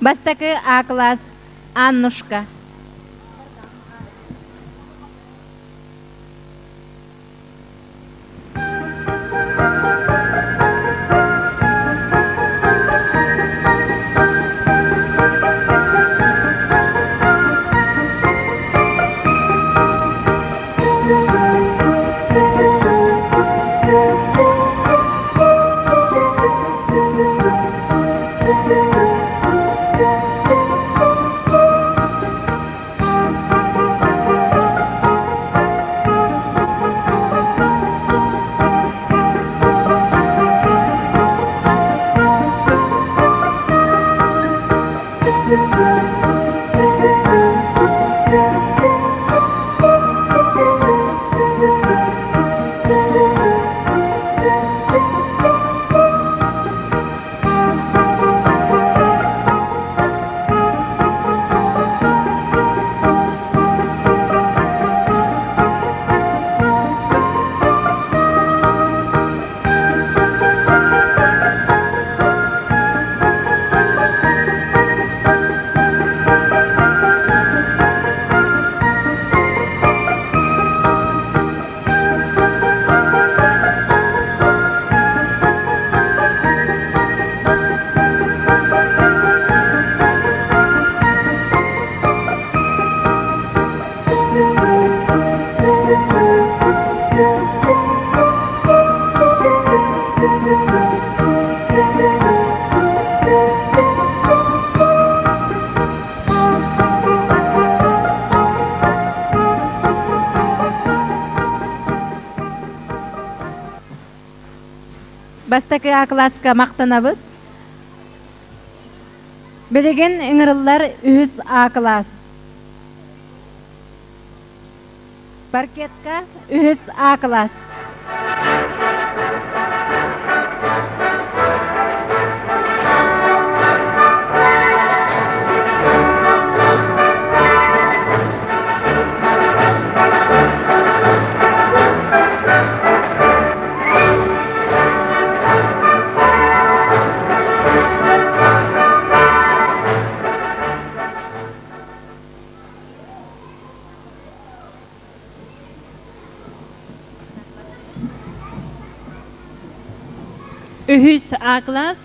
Speaker 2: Бастакы А класс Аннушка. Бастакы А класска махтанабыт. Билигин ыҥырыллар үһүс А класс. Паркетка үһүс А класс.
Speaker 1: Үһүс А класс.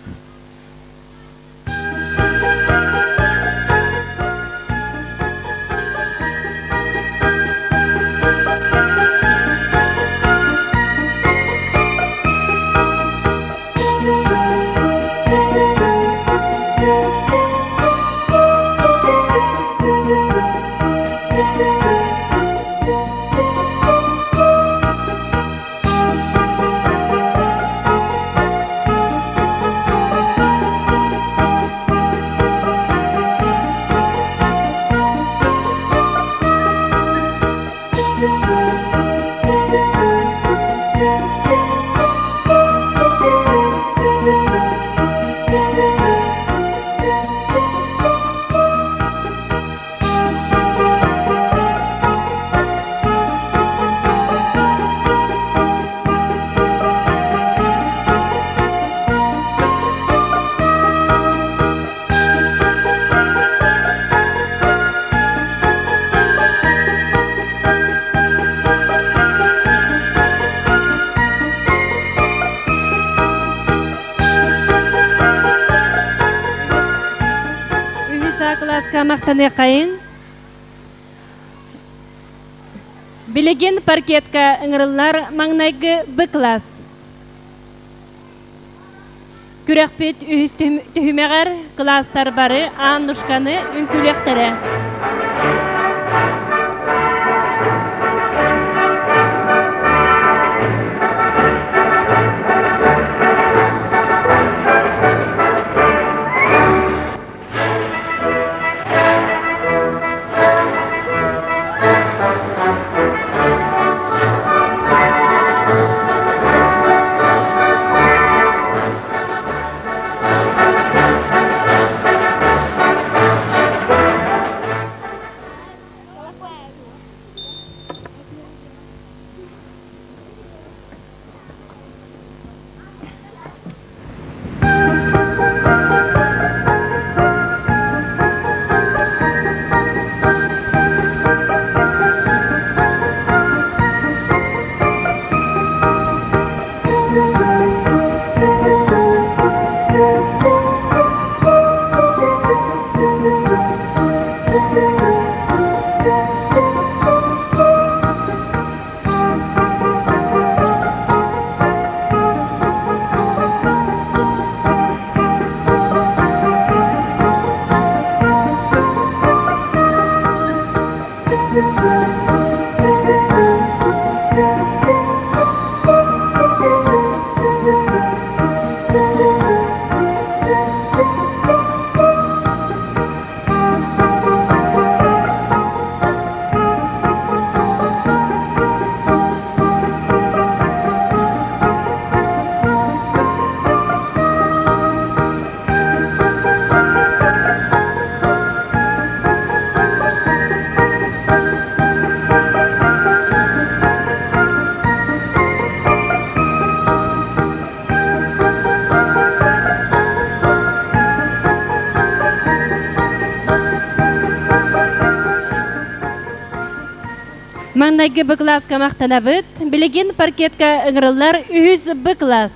Speaker 1: Үһүс А кылааска махтаныаххайыҥ. Билигин паркетка ыҥырыллар маҥнайгы Б класс. Күрэхпит үһүс түһүмэҕэр кылаастар бары Аннушканы үҥкүүлүөхтэрэ. Маҥнайгы Б кылааска махтанабыт. Билигин паркетка ыҥырыллар үһүс Б кылаас.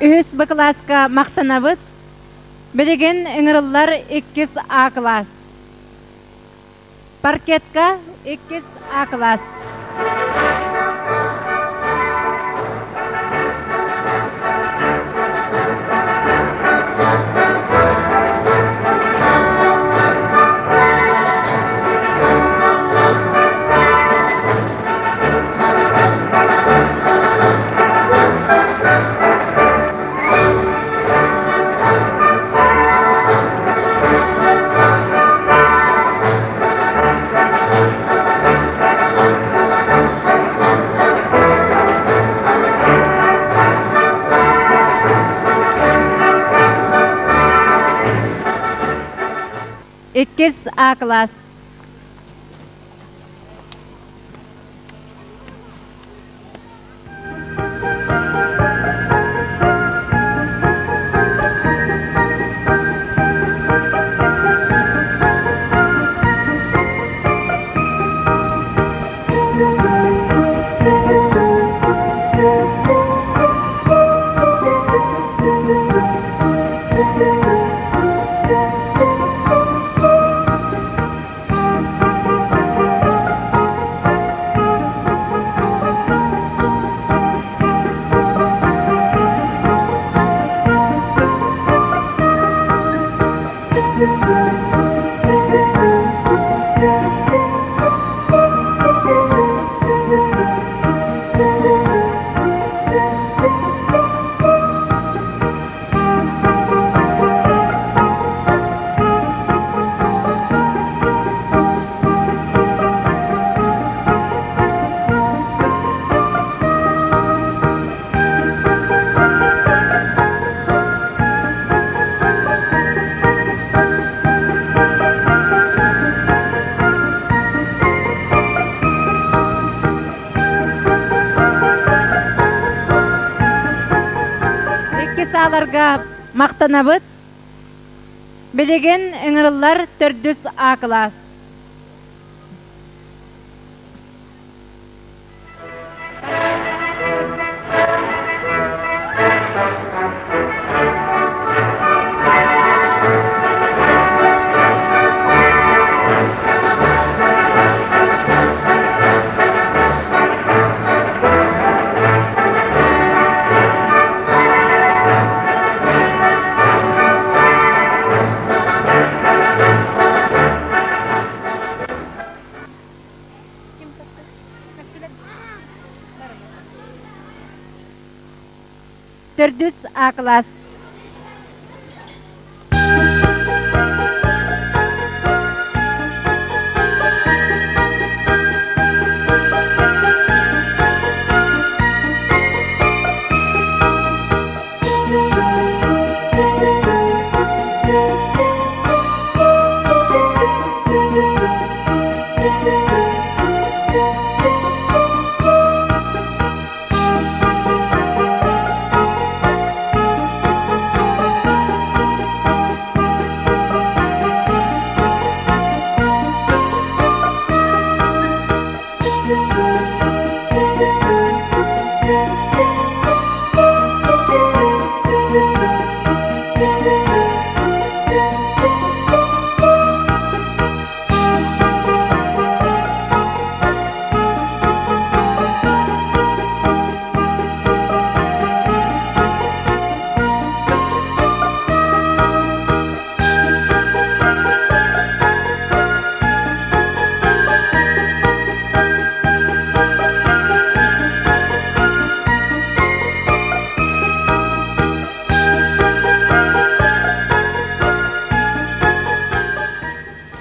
Speaker 2: Үһүс Б кылааска махтанабыт. Билигин ыҥырыллар иккис А кылаас. Паркетка иккис А кылаас. Иккис А класс. Икки сааларга махтанабыт. Билигин ыҥырыллар төрдүс А кылаас. Төрдүс А класс.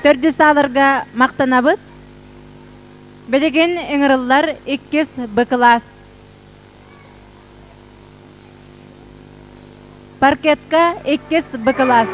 Speaker 2: Төрдүс ааларга махтанабыт. Билигин ыҥырыллар иккис Б кылаас. Паркетка иккис Б кылаас.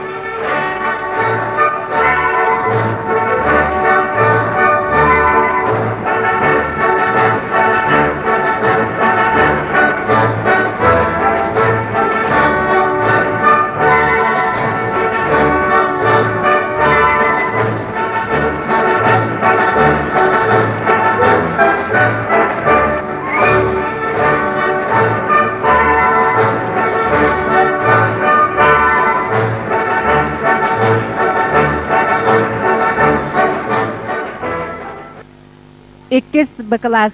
Speaker 2: Иккис Б кылаас.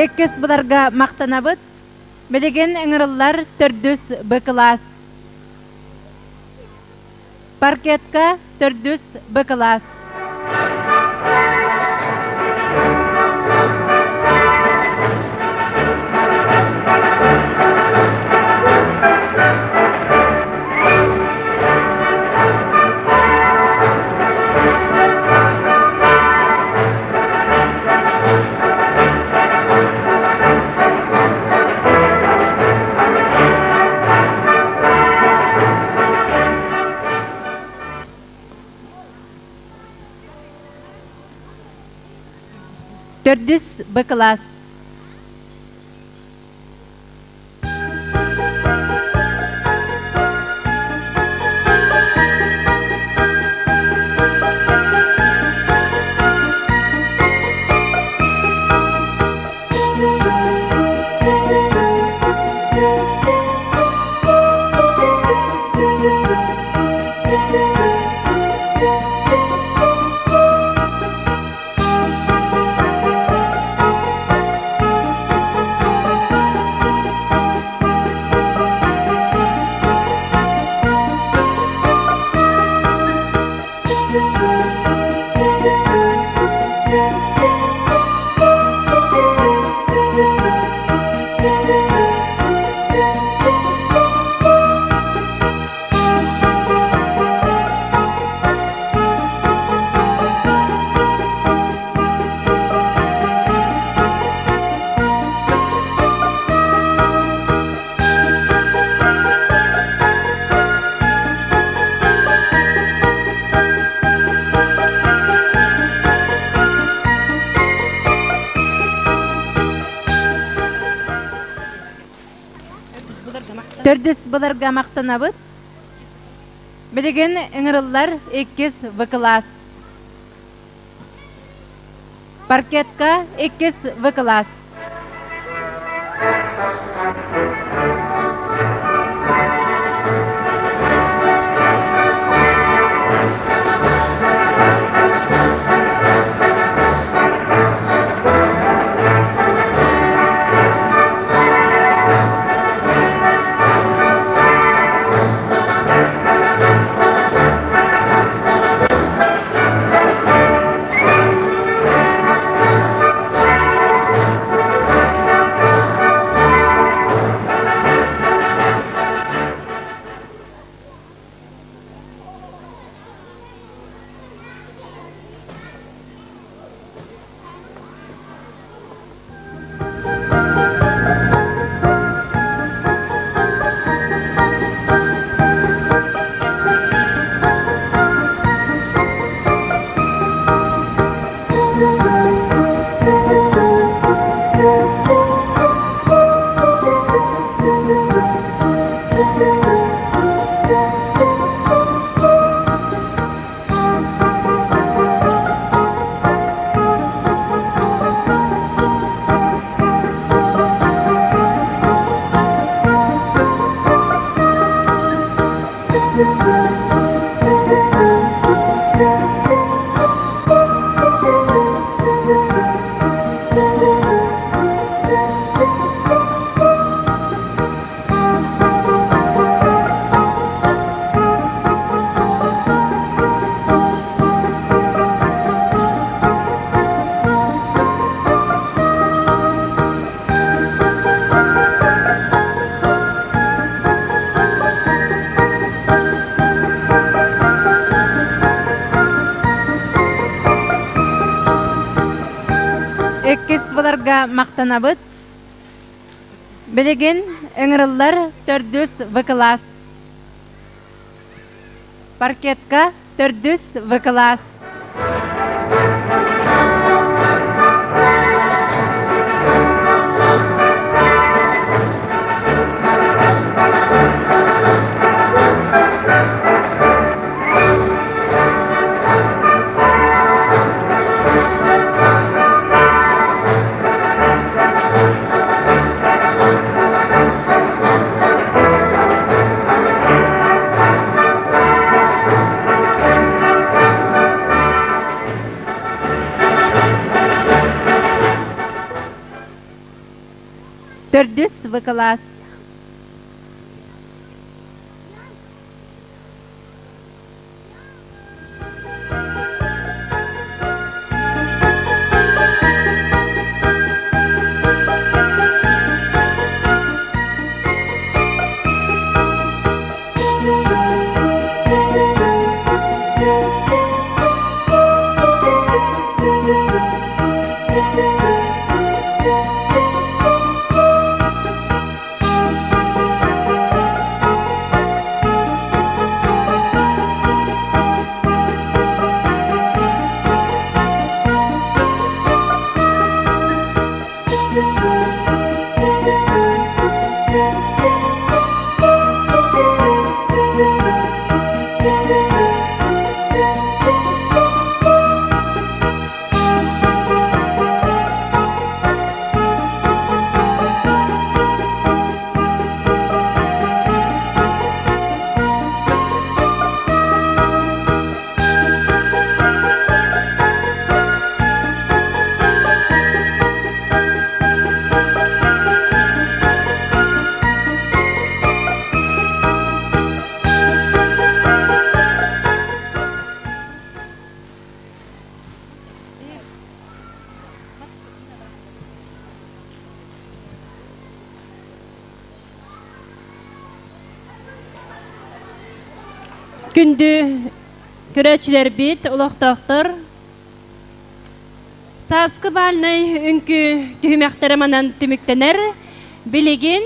Speaker 2: Иккис буларга махтанабыт. Билигин ыҥырыллар төрдүс Б кылаас. Паркетка төрдүс Б кылаас. Төрдүс Б кылаас. Төрдүс былырга махтанабыт. Билигин ыҥырыллар иккис В кылаас. Паркетка иккис В кылаас. Иккис буларга махтанабыт. Билигин ыҥырыллар төрдүс В кылаас. Паркетка төрдүс В кылаас. Төрдүс В кылаас.
Speaker 1: Күндү көрөөччүлэрбит, олохтоохтор, сааскы бальнай үҥкүү түһүмэхтэрэ манан түмүктэнэр. Билигин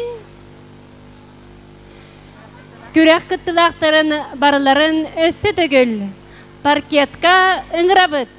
Speaker 1: күрэх кыттыылаахтарын барыларын өссө төгүл паркетка ыҥырабыт.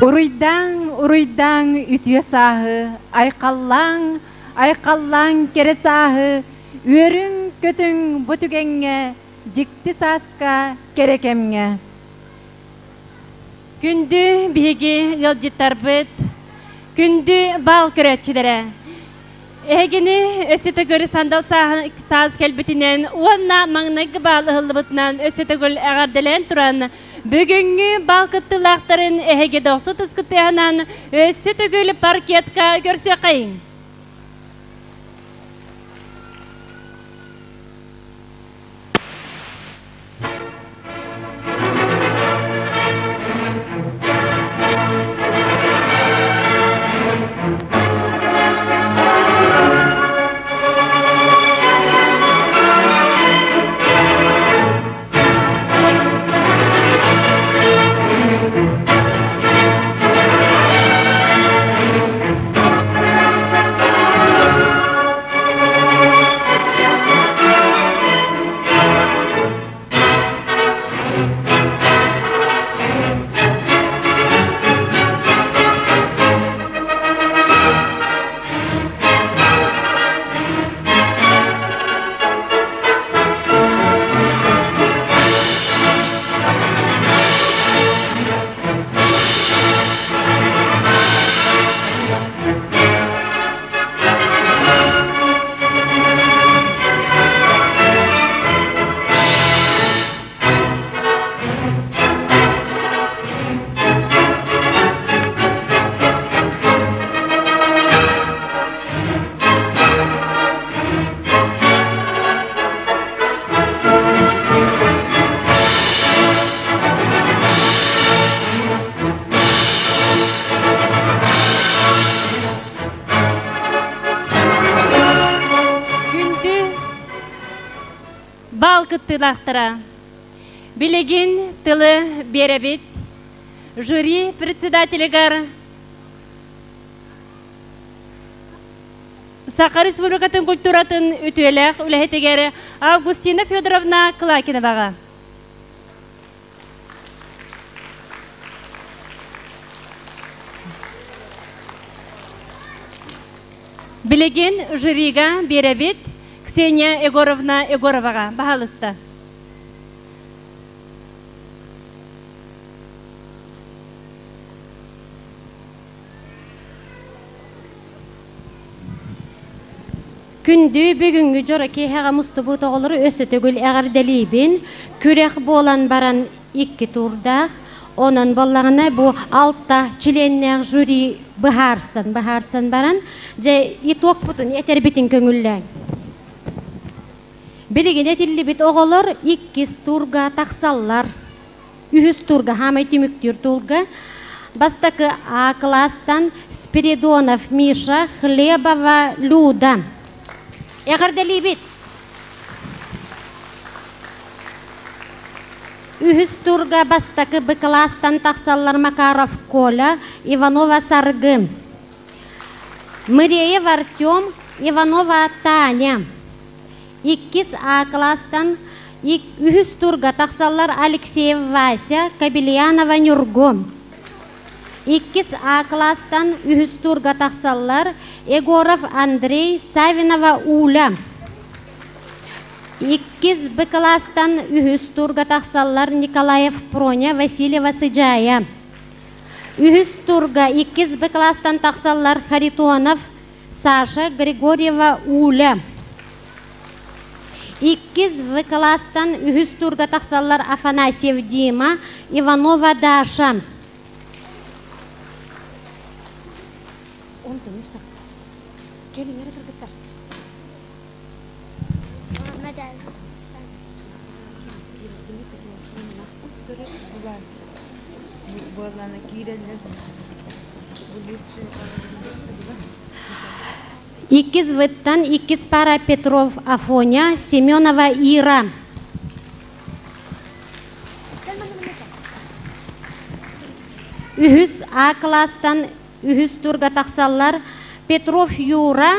Speaker 2: Уруйдааҥ, уруйдааҥ үтүө сааһы, айхаллааҥ, айхаллааҥ кэрэ сааһы, үөрүҥ-көтүҥ бу түгэҥҥэ, дьикти сааска, кэрэ кэмҥэ.
Speaker 1: Күндү биһиги ыалдьыттарбыт, күндү баал көрөөччүлэрэ! Эһигини өссө төгүл сандал саас кэлбитинэн уонна маҥнайгы баал ыһыллыбытынан өссө төгүл эҕэрдэлээн туран, бүгүҥҥү баал кыттыылаахтарын эһиги дохсу тыскытыаһынан өссө төгүл паркетка көрсүөххэйиҥ! Күндү бал кыттыылаахтара, билигин тылы биэрэбит жюри председателигэр Саха Республикатын культуратын үтүөлээх үлэһитигэр Августина Федоровна Клакиноваҕа. Билигин жюрига биэрэбит Ксения Егоровна Егороваҕа. Баһаалыста.
Speaker 4: Күндү бүгүҥҥү дьоро киэһэҕэ мустубут оҕолору өссө төгүл эҕэрдэлиибин. Күрэх буолан баран икки туурдаах. Онон буоллаҕына бу алта чилиэннээх жюри быһаарсан, быһаарсан баран, дьэ итогпутун этэрбитин көҥүллээҥ. Билигин этиллибит оҕолор иккис туурга тахсаллар. Үһүс туурга, хаамай түмүктүүр туурга бастакы А кылаастан Спиридонов Миша, Хлебова Люда. Эҕэрдэлиибит! Үһүс туурга бастакы Б кылаастан тахсаллар Макаров Коля, Иванова Саргы. Мыреев Артем, Иванова Таня. Иккис А кылаастан үһүс турга тахсаллар Алексеев Вася, Кабельянова Ньургу. Иккис А кылаастан үһүс турга тахсаллар Егоров Андрей, Савинова Уля. Иккис Б кылаастан үһүс турга тахсаллар Николаев Проня, Васильева Сыдьаайа. Үһүс турга иккис Б кылаастан тахсаллар Харитонов Саша Григорьева Уля. Иккис В кылаастан үһүс турга тахсаллар Афанасьев Дима, Иванова Даша. Иккис В-тан иккис пара Петров Афоня, Семенова Ира. Үһүс А кылаастан үһүс турга тахсаллар Петров Юра,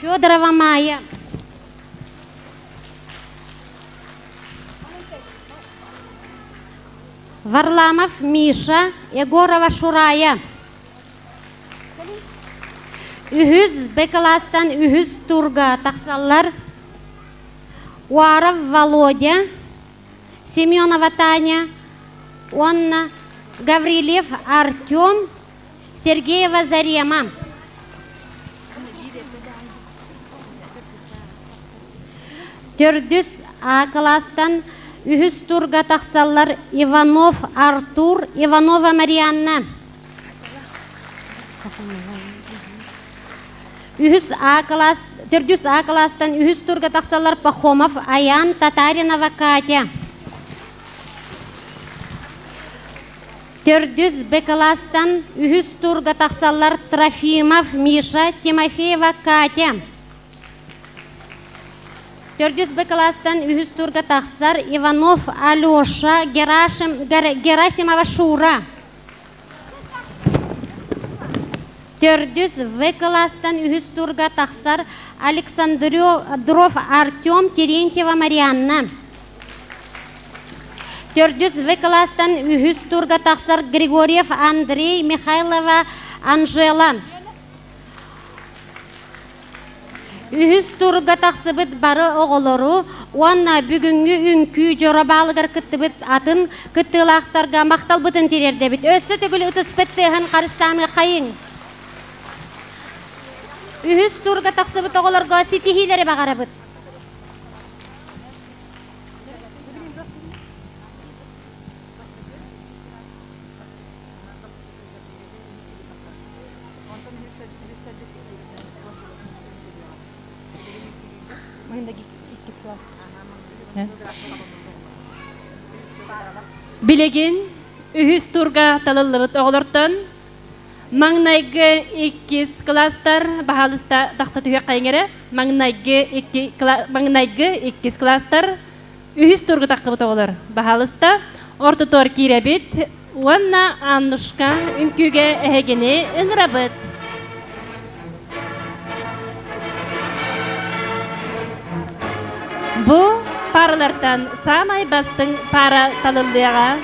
Speaker 4: Федорова Майя. Варламов Миша, Егорова Шурая. Үһүс Б кылаастан үһүс турга тахсаллар Уаров Володя, Семенова Таня уонна Гаврильев Артем, Сергеева Зарема. Төрдүс А кылаастан үһүс турга тахсаллар Иванов Артур, Иванова Марианна. Үһүс А кылаас, төрдүс А кылаастан үһүс турга тахсаллар Пахомов Аян, Татаринова Катя. Төрдүс Б кылаастан үһүс турга тахсаллар Трофимов Миша, Тимофеева Катя. Төрдүс Б кылаастан үһүс турга тахсар Иванов Алеша, Герасимова Шура. Төрдүс В кылаастан үһүс турга тахсар Александров Артем, Терентьева Марианна. Төрдүс В кылаастан үһүс турга тахсар Григорьев Андрей, Михайлова Анжела. Үһүс турга тахсыбыт бары оҕолору уонна бүгүҥҥү үҥкүү дьоро баалыгар кыттыбыт атын кыттыылаахтарга махталбытын тириэрдэбит. Өссө төгүл ытыспыт тыаһын харыстаамыаххайыҥ. Үһүс турга тахсыбыт оҕолорго ситиһиилэри баҕарабыт.
Speaker 1: Билигин үһүс турга талыллыбыт оҕолортон маҥнайгы иккис кылаастар баһаалыста тахса түһүөххэйиҥ эрэ. Маҥнайгы икки маҥнайгы иккис кылаастар үһүс турга тахсыбыт оҕолор баһаалыста ортотугар киирэбит уонна Аннушка үҥкүүгэ эһигини ыҥырабыт. Бу паралартан саамай бастыҥ пара талыллыаҕа.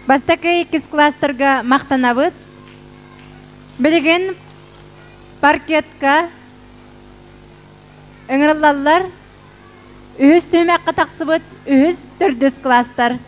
Speaker 2: Бастакы иккис класстарга махтанабыт. Билигин паркетка ыҥырыллаллар. Үһүс түһүмэххэ тахсыбыт үһүс, төрдүс класстар.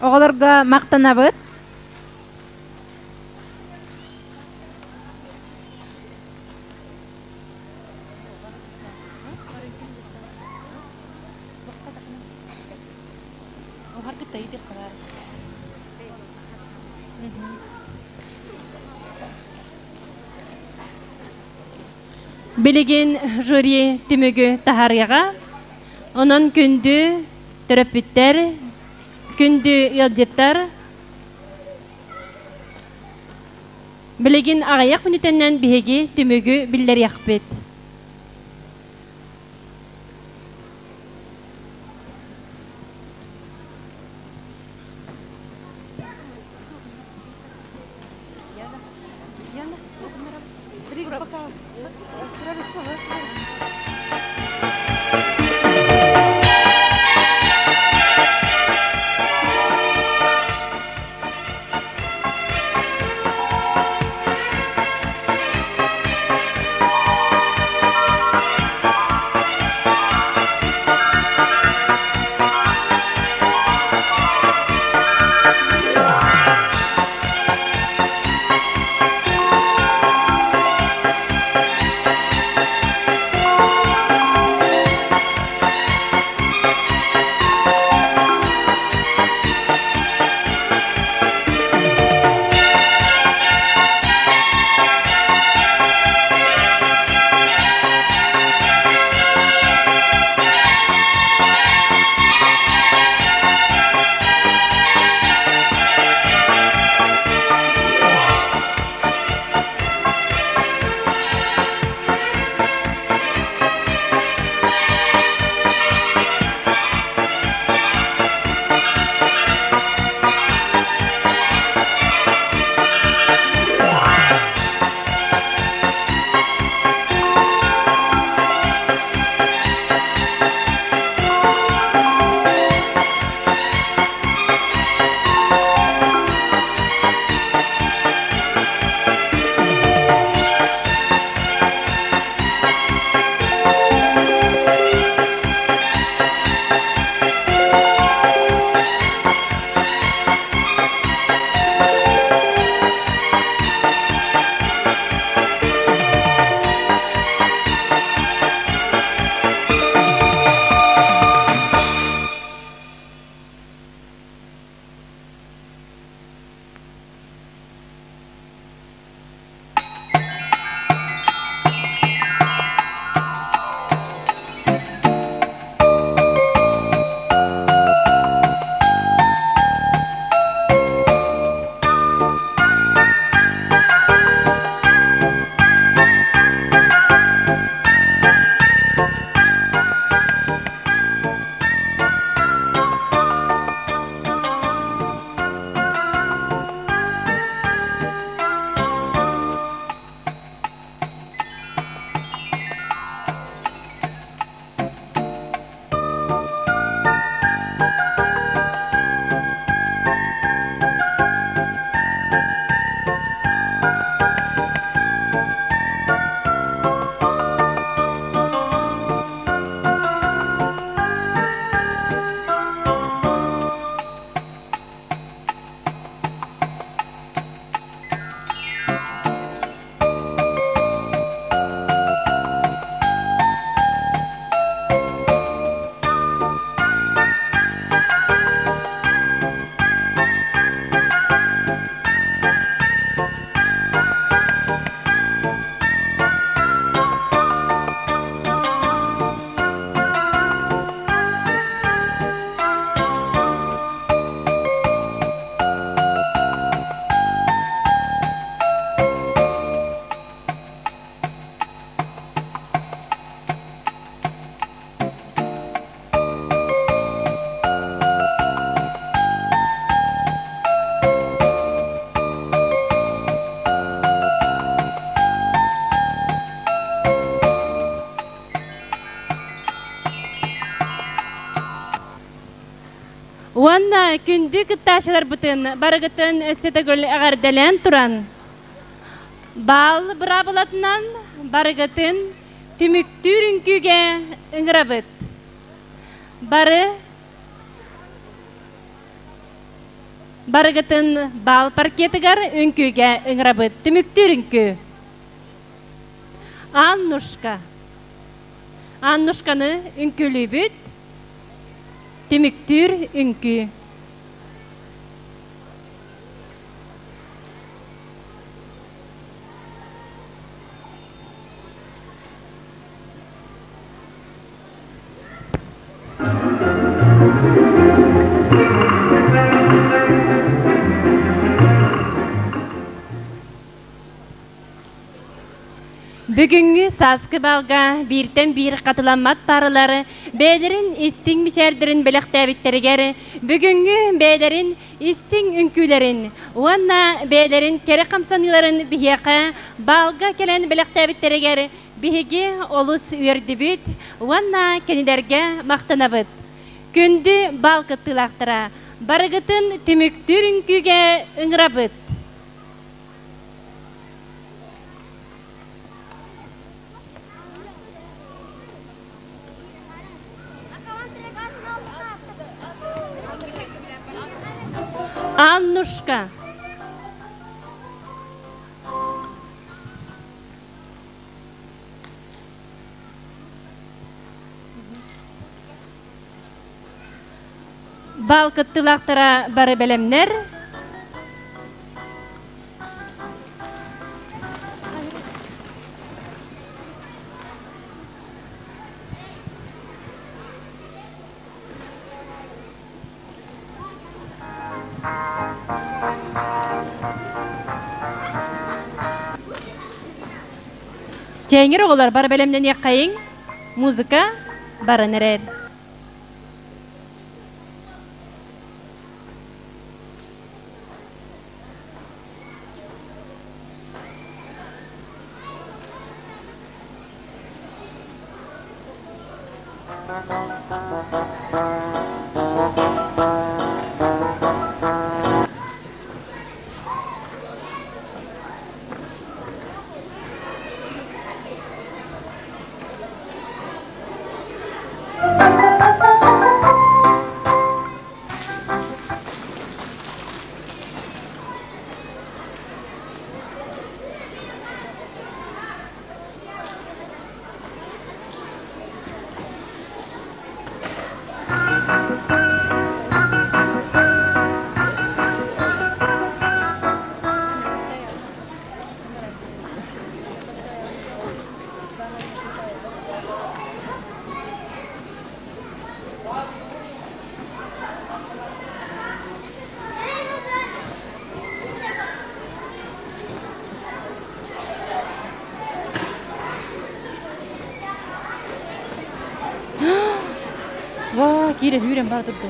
Speaker 2: Оҕолорго махтанабыт.
Speaker 1: Билигин жюри түмүгү таһаарыаҕа. Онон күндү төрөппүттэр, күндү ыалдьыттар, билигин аҕыйах мүнүүтэннэн биһиги түмүгү биллэриэхпит. Уонна күндү кыттааччыларбытын барыгытын өссө төгүл эҕэрдэлээн туран, баал быраабылатынан барыгытын түмүктүүр үҥкүүгэ ыҥырабыт. Бары барыгытын баал паркетыгар үҥкүүгэ ыҥырабыт. Түмүктүүр үҥкүү. Аннушка. Аннушканы үҥкүүлүүбүт. Түмүктүүр үҥкүү. Бүгүҥҥү сааскы балга бииртэн биир хатыламмат пааралар бэйэлэрин истиҥ мичээрдэрин бэлэхтээбиттэригэр бүгүҥҥү бэйэлэрин истиҥ үҥкүүлэрин уонна бэйэлэрин кэрэ хамсаныыларын биһиэхэ баалга кэлэн бэлэхтээбиттэригэр биһиги олус үөрдүбүт уонна кинилэргэ махтанабыт. Күндү баал кыттыылаахтара, барыгытын түмүктүүр үҥкүүгэ ыҥырабыт. Аннушка. Бал кыттыылаахтара бары бэлэмнэр. Чэҥир оҕолор бары бэлэмнэниэххэйиҥ. Музыка баран эрэр. Ваа, киирэ сүүрэн бара турду.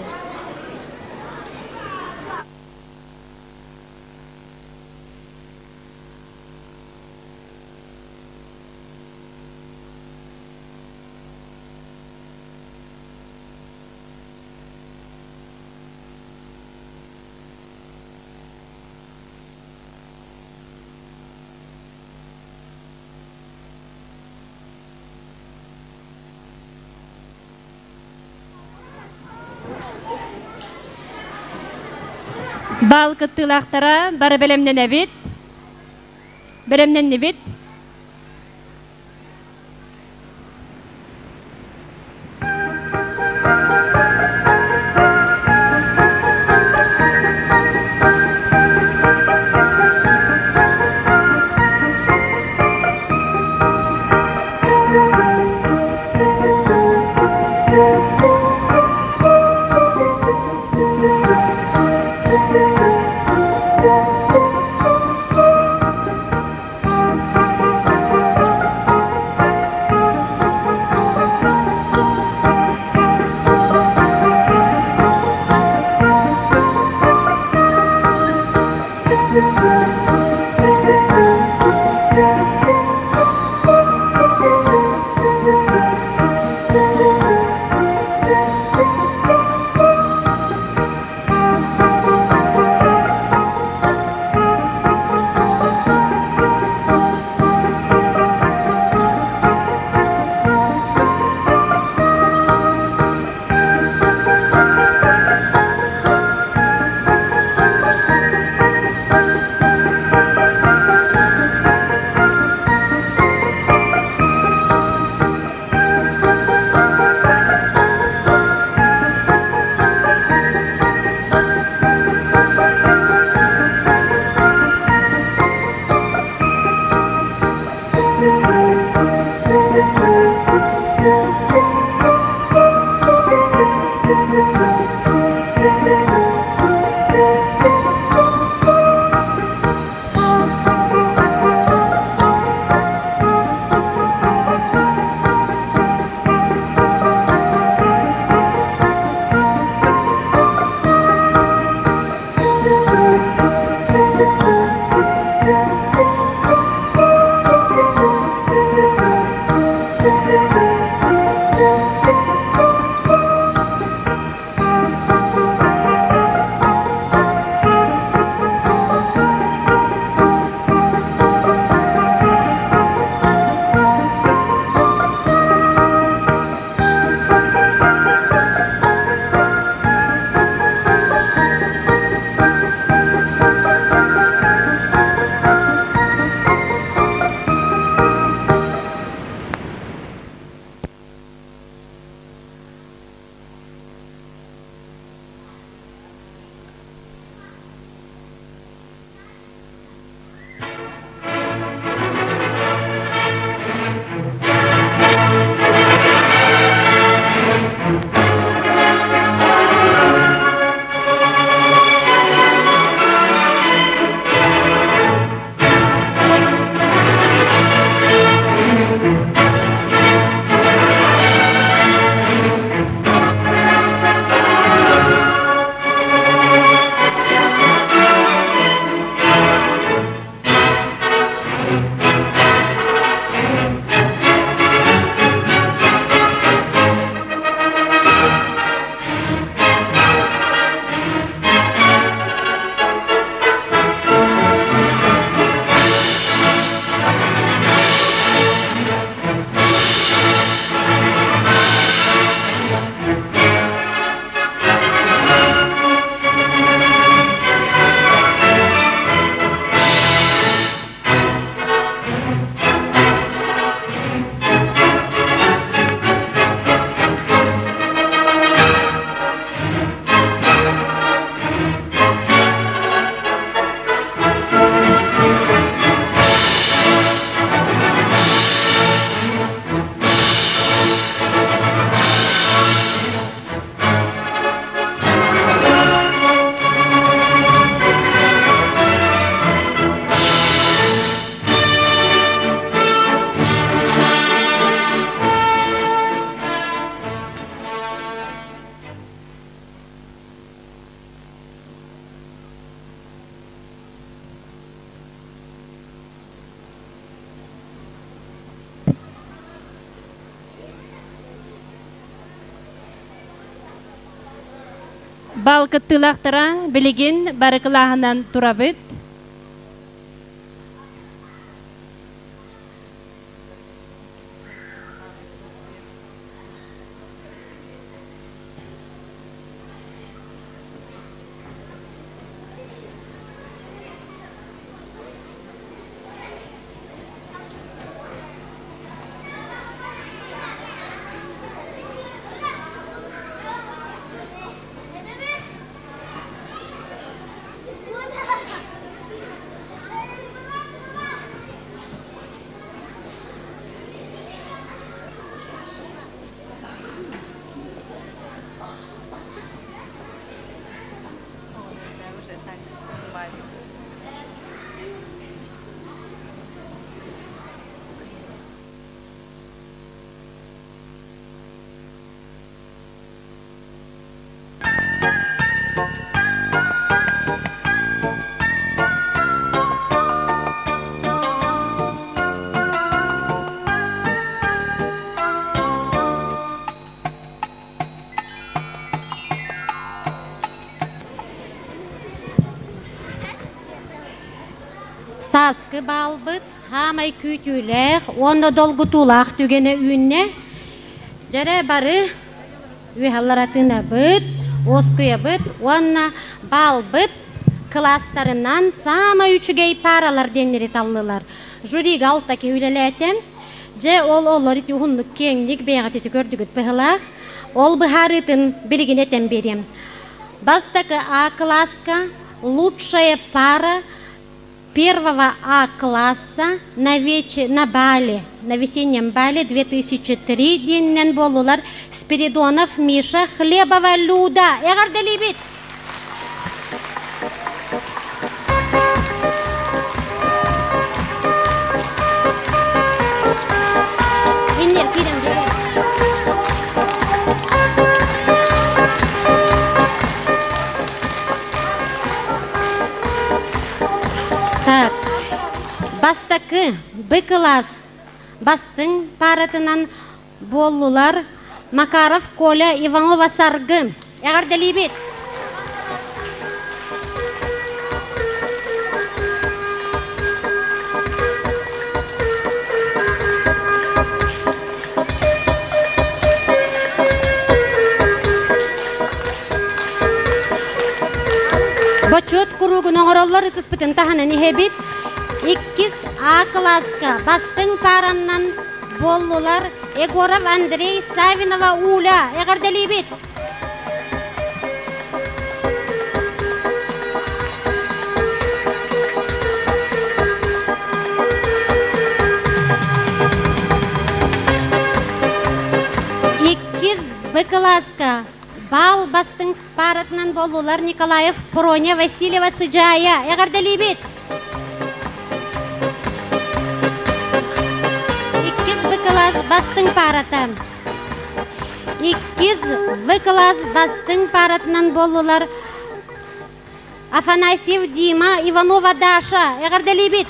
Speaker 1: Бал кыттыылаахтара бары бэлэмнэнэбит. Бэлэмнэннибит. Бал кыттыылаахтара билигин бары кылааһынан турабыт.
Speaker 4: Сааскы баалбыт хаамай күүтүүлээх уонна долгутуулаах түгэнэ үүннэ. Дьэрэ бары үһалларатынабыт, уоскуйабыт уонна баалбыт кылаастарынан саамай үчүгэй пааралар диэннэри таллылар. Жюрига алта киһи үлэлээтэ. Дьэ, ол олор ити уһуннук киэҥник бэйэҕит ити көрдүгүт быһылаах. Ол быһаарыытын билигин этэн биэриэм. Бастакы А класска лучшая пара первого А класса на, вече, на бале, на весеннем бале 2003 диэнинэн буоллулар Спиридонов Миша, Хлебова Люда. Эҕэрдэлиибит! Инне киирэн биэрэ. Так, бастакы Б кылаас бастыҥ пааратынан буоллулар Макаров Коля, Иванова Саргы. Эҕэрдэлиибит! Бочуот куруугун оҥороллор ытыспытын таһынан иһэбит. Иккис А кылааска бастыҥ паараннан буоллулар Егоров Андрей, Савинова Уля. Эҕэрдэлиибит! Иккис Б кылааска баал бастыҥ пааратынан буоллулар Николаев Проня, Васильева Сыдьаайа. Эҕэрдэлиибит! Иккис Б кылаас бастыҥ паарата. Иккис В кылаас бастыҥ пааратынан буоллулар Афанасьев Дима, Иванова Даша. Эҕэрдэлиибит!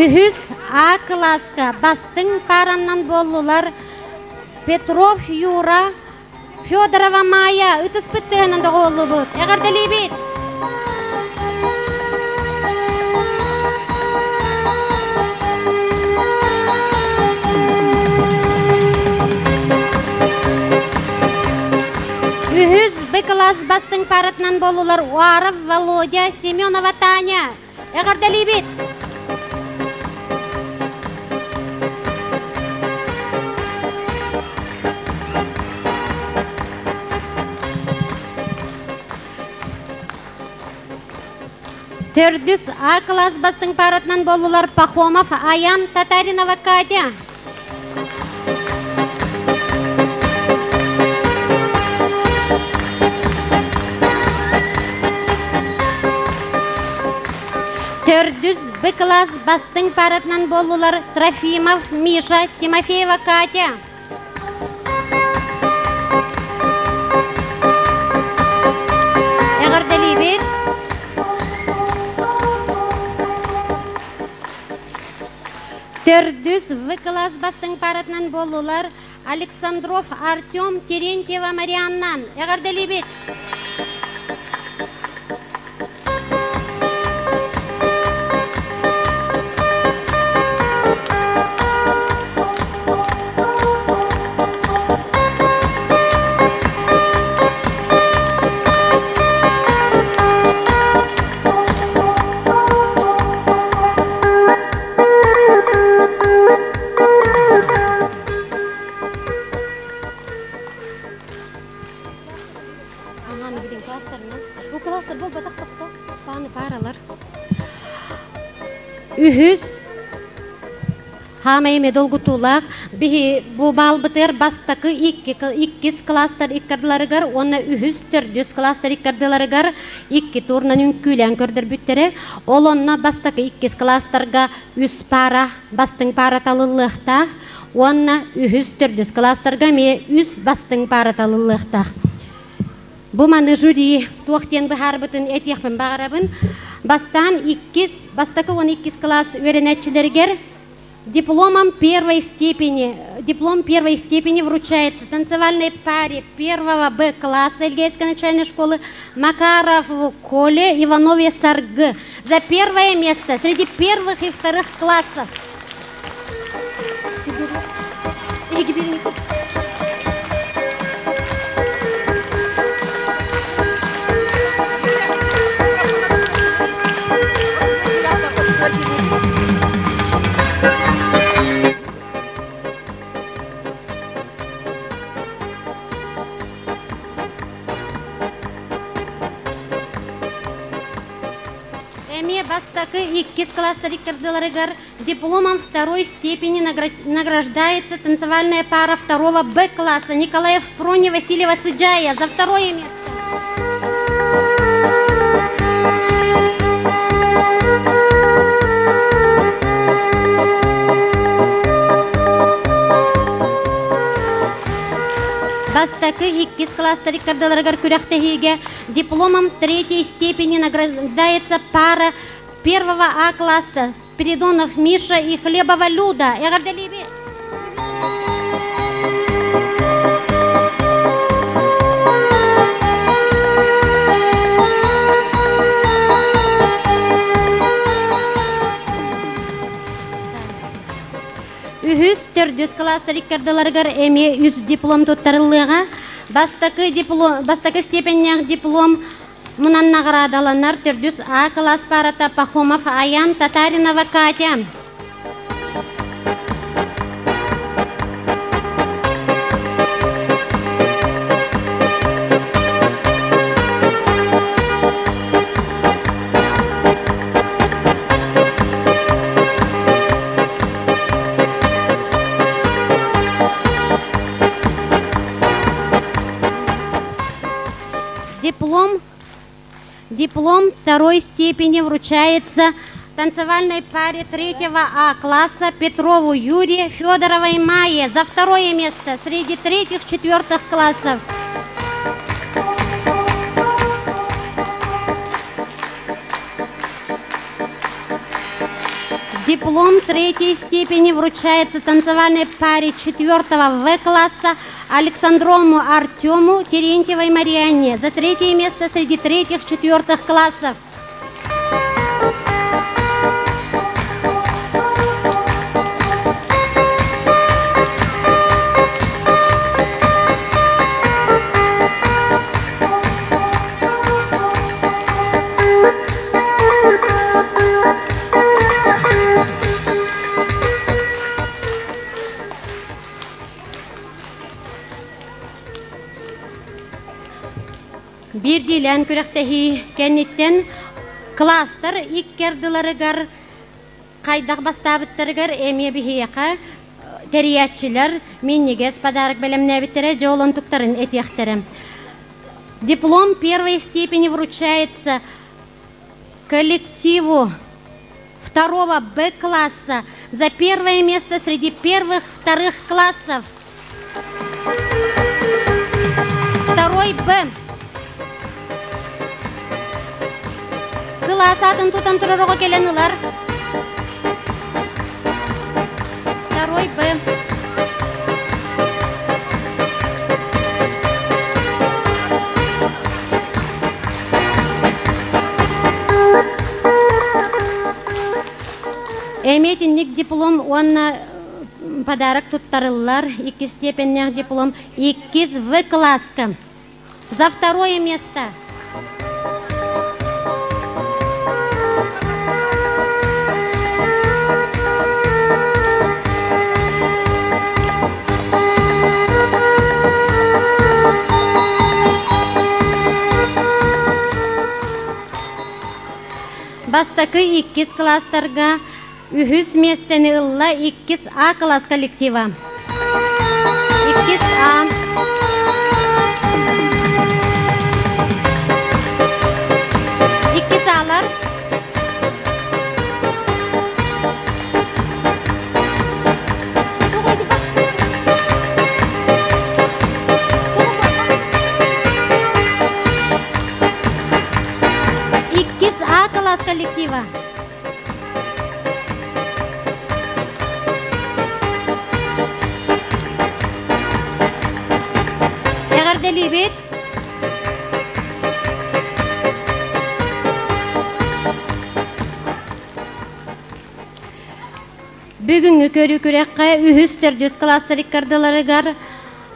Speaker 4: Үһүс А кылааска бастыҥ паараннан буоллулар Петров Юра, Федорова Майя ытыспыт тыаһынан доҕуһуллубут. Эҕэрдэлиибит! Үһүс Б кылаас бастыҥ пааратынан буоллулар Уаров Володя, Семенова Таня. Эҕэрдэлиибит! Төрдүс А класс бастыҥ пааратынан буоллулар Пахомов Аян, Татаринова Катя. Төрдүс Б класс бастыҥ пааратынан буоллулар Трофимов Миша, Тимофеева Катя. Төрдүс В класс бастыҥ пааратынан буоллулар Александров Артем, Терентьева Марианна. Эҕэрдэлиибит! Үһүс Хаамай эмиэ долгутуулаах. Биһи бу баалбытыгар бастакы икки, иккис класстар иккардыларыгар уонна үһүс, төрдүс класстар иккардыларыгар икки турнан үҥкүүлээн көрдөрбүттэрэ. Ол онно бастакы иккис класстарга үс паара, бастыҥ паара талыллыахтаах уонна үһүс, төрдүс класстарга эмиэ үс бастыҥ паара талыллыахтаах. Бу маны жюри туох диэн быһаарбытын этиэхпин баҕарабын. Бастаан иккис, бастакы уонна иккис кылаас үөрэнээччилэригэр дипломом первой степени, диплом первой степени вручается танцевальной паре первого Б класса Эльгейской начальной школы Макарову Коле Иванове Саргы за первое место среди первых и вторых классов. Эмиэ бастакы иккис класстар иккардыларыгар Дипломом второй степени награждается танцевальная пара второго Б-класса Николаев Проня Васильева Сыджая за второе место. Бастакы иккис класстар иккардыларыгар күрэхтэһиигэ дипломом третьей степени награждается пара первого А класса Спиридонов Миша и Хлебова Люда. Эҕэрдэлиибит! Үһүс, төрдүс кылаастар иккардыларыгар эмиэ үс диплом туттарыллыаҕа. Бастакы, диплом, бастакы степеннээх диплом Мунан наҕараадаланар төрдүс А кылаас паарата Пахомов Аян, Татаринова Катя. Диплом, диплом второй степени вручается танцевальной паре третьего А класса Петрову Юрию Федоровой Майе за второе место среди третьих-четвертых классов. Диплом третьей степени вручается танцевальной паре четвертого В класса Александрому Артему Терентьевой Марианне за третье место среди третьих-четвертых классов. Биирдиилээн күрэхтэһии кэнниттэн кылаастар икки ардыларыгар хайдах бастаабыттарыгар эмиэ биһиэхэ тэрийээччилэр минньигэс подарок бэлэмнээбиттэрэ дьолонтуктарын этиэхтэрэ. Диплом первой степени вручается коллективу второго Б-класса за первое место среди первых вторых классов. Второй Б. Кылаас атын тутан турар оҕо кэлэн ылар. Второй Б. Эмиэ итинник диплом уонна подарок туттарыллар. Иккис степеннээх диплом иккис В класска. За второе место. Бастакы иккис класстарга үһүс миэстэни ылла иккис А класс коллектива. Иккис А. Иккис Алар. Иккис А класс коллектива. Эҕэрдэлиибит! Бүгүҥҥү көрүү күрэххэ үһүс төрдүс класстар иккардыларыгар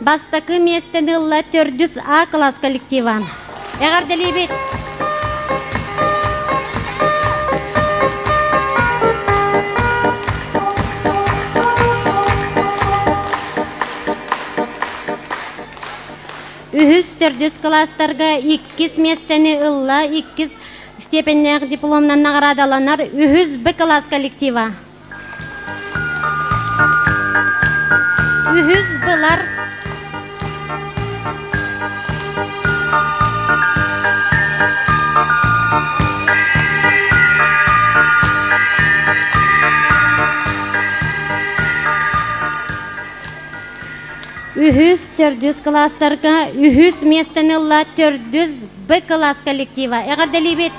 Speaker 4: бастакы миэстэни ылла төрдүс А класс коллектива. Эҕэрдэлиибит! Үһүс, төрдүс кылаастарга иккис миэстэни ылла, иккис степеннээх дипломнан наҕараадаланар үһүс Б кылаас коллектива. Үһүс былар Үһүс, төрдүс кылаастарга үһүс миэстэни ылла төрдүс Б кылаас коллектива. Эҕэрдэлиибит!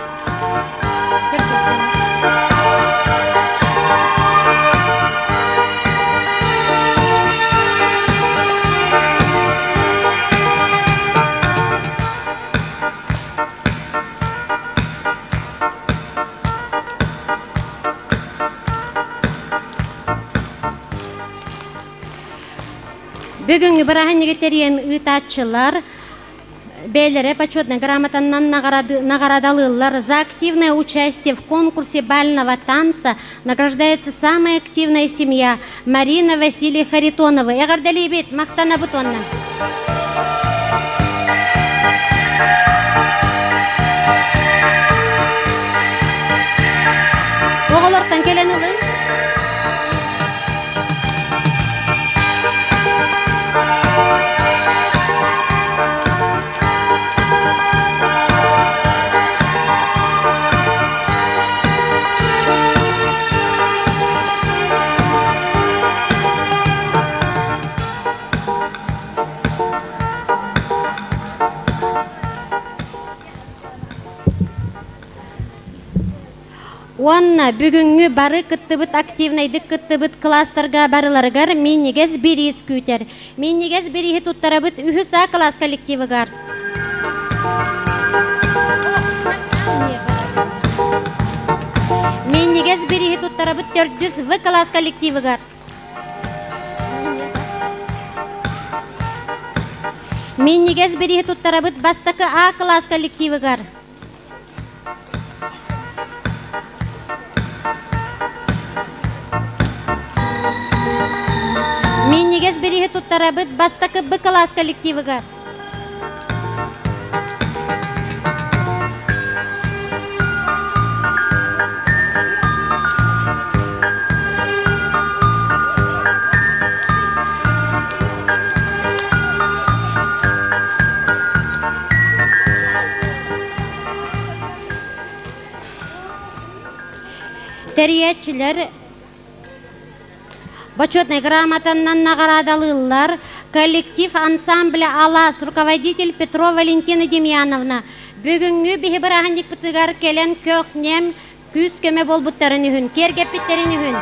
Speaker 4: Бүгүҥҥү бырааһынньыгы тэрийэн ыытааччылар бэйэлэрэ почетнай грамотаннан наҕараадалыыллар. За активное участие в конкурсе бального танца награждается самая активная семья Марина Василий Харитоновы. Эҕэрдэлиибит, махтанабыт уонна. Оҕолортон кэлэн ылыҥ. Уонна бүгүҥҥү бары кыттыбыт активнайдык кыттыбыт кылаастарга барыларыгар минньигэс бириис күүтэр. Минньигэс бирииһи туттарабыт үһүс А кылаас коллективыгар. Минньигэс бирииһи туттарабыт төрдүс В кылаас коллективыгар. Минньигэс бирииһи туттарабыт бастакы А кылаас коллективыгар. Минньигэс бирииһи туттарабыт бастакы Б кылаас коллективыгар. Тэрийээччилэр Бочуотнай грамотаннан наҕараадалыыллар коллектив ансамбля «Алаас», руководитель Петрова Валентина Демьяновна. Бүгүҥҥү биһи бырааһынньыкпытыгар кэлэн көх-нэм, күүс-көмө буолбуттарын үһүн, киэргэппиттэрин үһүн.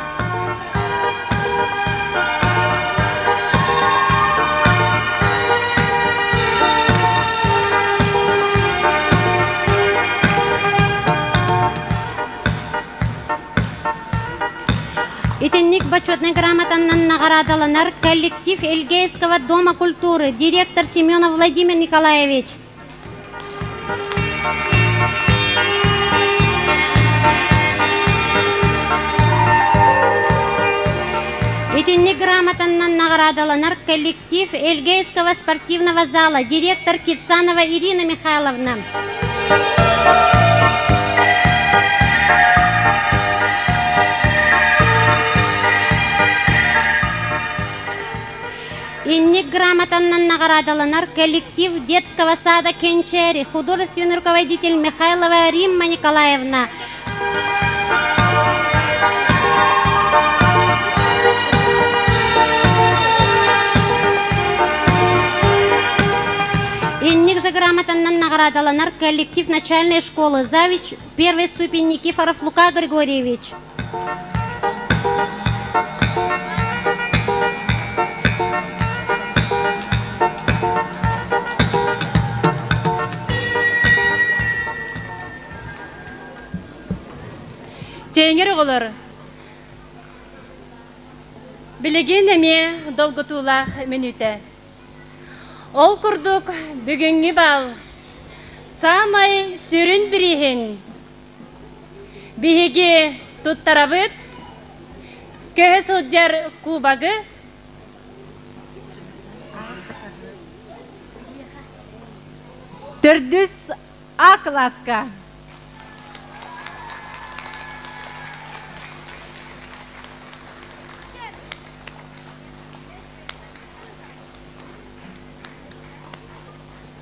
Speaker 4: Итинник бочуотунай грамотаннан наҕараадаланар коллектив Эльгейского дома культуры, директор Семенов Владимир Николаевич. Итинник грамотаннан наҕараадаланар коллектив Эльгейского спортивного зала, директор Кирсанова Ирина Михайловна. Инник грамотаннан наҕараадаланар коллектив детского сада Кенчери, художественный руководитель Михайлова Римма Николаевна. Инник же грамотаннан наҕараадаланар коллектив начальной школы завуч первой ступень Никифоров Лука Григорьевич.
Speaker 1: Чэйиҥэр оҕолор, билигин эмиэ долгутуулаах мүнүүтэ. Ол курдук бүгүҥҥү бал саамай сүрүн бирииһин Биһиги туттарабыт көһө сылдьар кубогы
Speaker 2: Төрдүс А кылааска.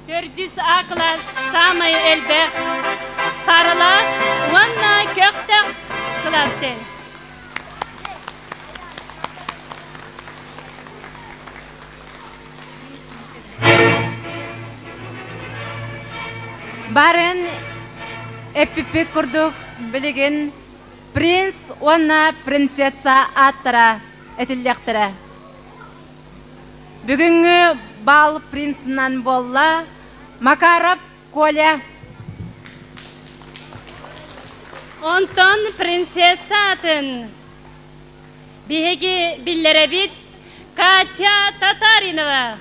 Speaker 1: Төрдүс А кылаас саамай элбэх паралаах уонна көхтөөх кылаас дэн.
Speaker 2: Барын эппиппит курдук билигин принц уонна принцесса ааттара этиллиэхтэрэ. Бүгүҥҥү бал принцынан буолла Макаров Коля.
Speaker 1: Онтон принцесса атын биһиги биллэрэбит Катя Татаринова.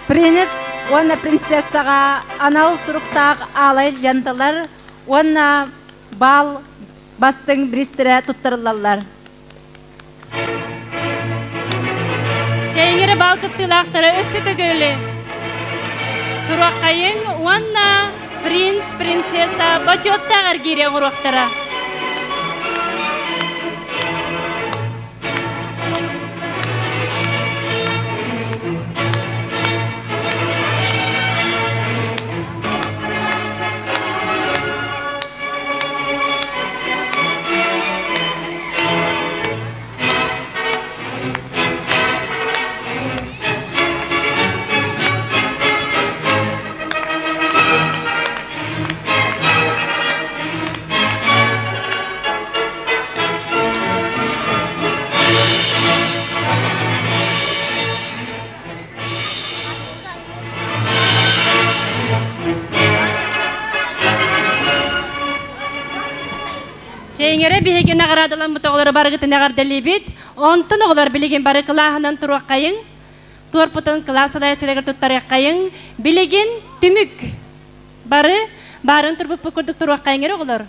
Speaker 2: Принц уонна принцессаҕа анал суруктаах аалай ленталар уонна баал бастыҥ бириистэрэ туттарыллаллар.
Speaker 1: Чэйиҥэри баал кыттыылаахтара өссө төгүрүлү туруоххайыҥ уонна принц, принцесса бочуоттаах эргиири оҥоруохтара. Чэйиҥэрэ биһиги наҕараадаламмыт оҕолору барыгытын эҕэрдэлиибит. Онтон оҕолор билигин бары кылааһынан туруоххайыҥ. Туорпутун кылаас салайааччыларыгар туттарыаххайыҥ. Билигин түмүк. Бары баарын турбуппут курдук туруоххайыҥ эрэ оҕолор.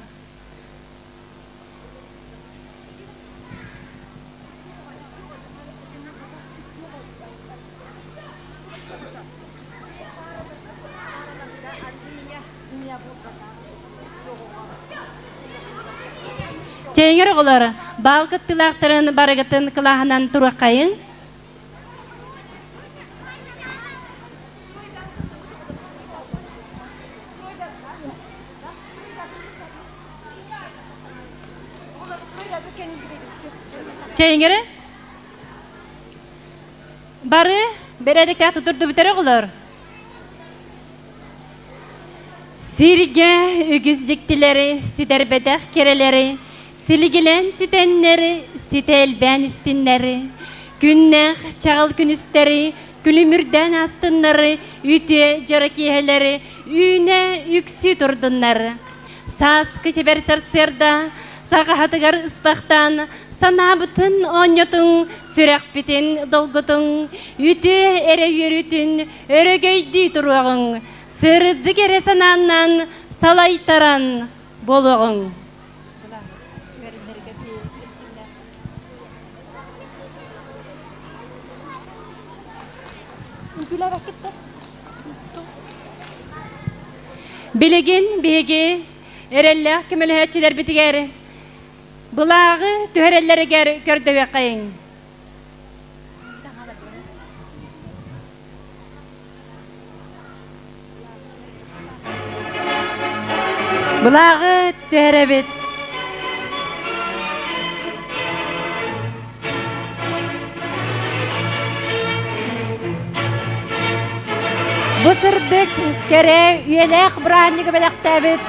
Speaker 1: Чэйиҥэр оҕолор, баал кыттыылаахтарын барыгытын кылааһынан туруоххайыҥ. Чэйиҥэри бары бэрээдэктээх тутурдубут эрэ оҕолор. Сиргэ үгүс дьиктилэри, ситэрбэтэх кэрэлэри, силигилээн ситэннэри, ситэ элбээн истиннэри, күннээх чаҕыл күнүстэри, күлүмүрдээн астыннар, үтүө дьоро киэһэлэри үүнэ үксүү турдуннар. Сааскы чэбэр сарсыарда саҕаһатыгар ыспахтаан санаабытын оонньотуҥ, сүрэхпитин долгутуҥ, үтүө эрэ үөрүүтүн өрөгөйдүү туруоҕуҥ, сырдык эрэ санааннан салайтаран буолуоҕуҥ. Билигин биһиги эрэллээх көмөлөһөөччүлэрбитигэр былааҕы түһэрэллэригэр көрдөһүөххэйиҥ.
Speaker 2: Былааҕы түһэрэбит. Бу сырдык, кэрэ, үйэлээх бырааһынньыгы бэлэхтээбит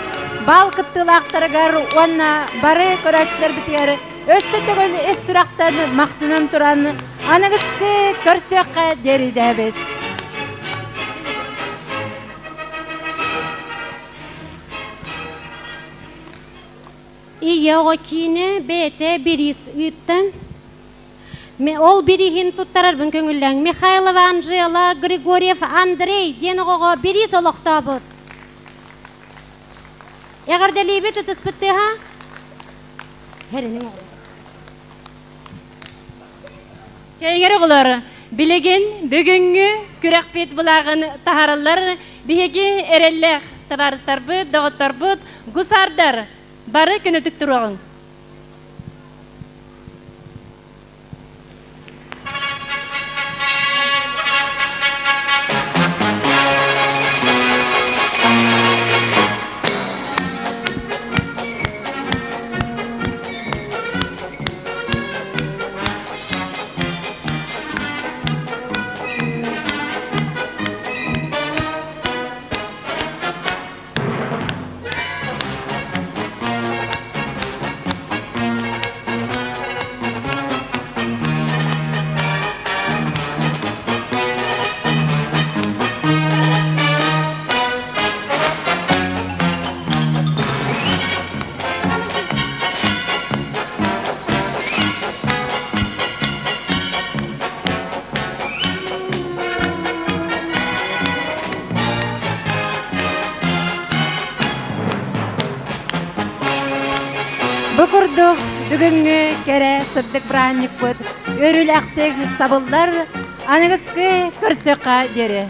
Speaker 2: бал кыттыылаахтарыгар уонна бары көрөөччүлэрбитигэр өссө төгүл ис сүрэхтэн махтанан туран аныгыскы көрсүөххэ диэри дэһэбит.
Speaker 4: Ийэ оҕо киинэ бэйэтэ бириис ыытта. Ол бирииһин туттарарбын көҥүллээҥ. Михайлова Анжела, Григорьев Андрей диэн оҕоҕо бириис олохтообут. Эҕэрдэлиибит ытыспыт тыаһа.
Speaker 1: Чэйигэр оҕолор, билигин бүгүҥҥү күрэхпит былааҕын таһаараллар биһиги эрэллээх табаарыстарбыт, доҕотторбут, гусардар бары көнөтүк туруоҕуҥ.
Speaker 2: Бу курдук бүгүҥҥү кэрэ сырдык бырааһынньыкпыт өрүлэхтик сабыллар аныгыскы көрсүөххэ диэри.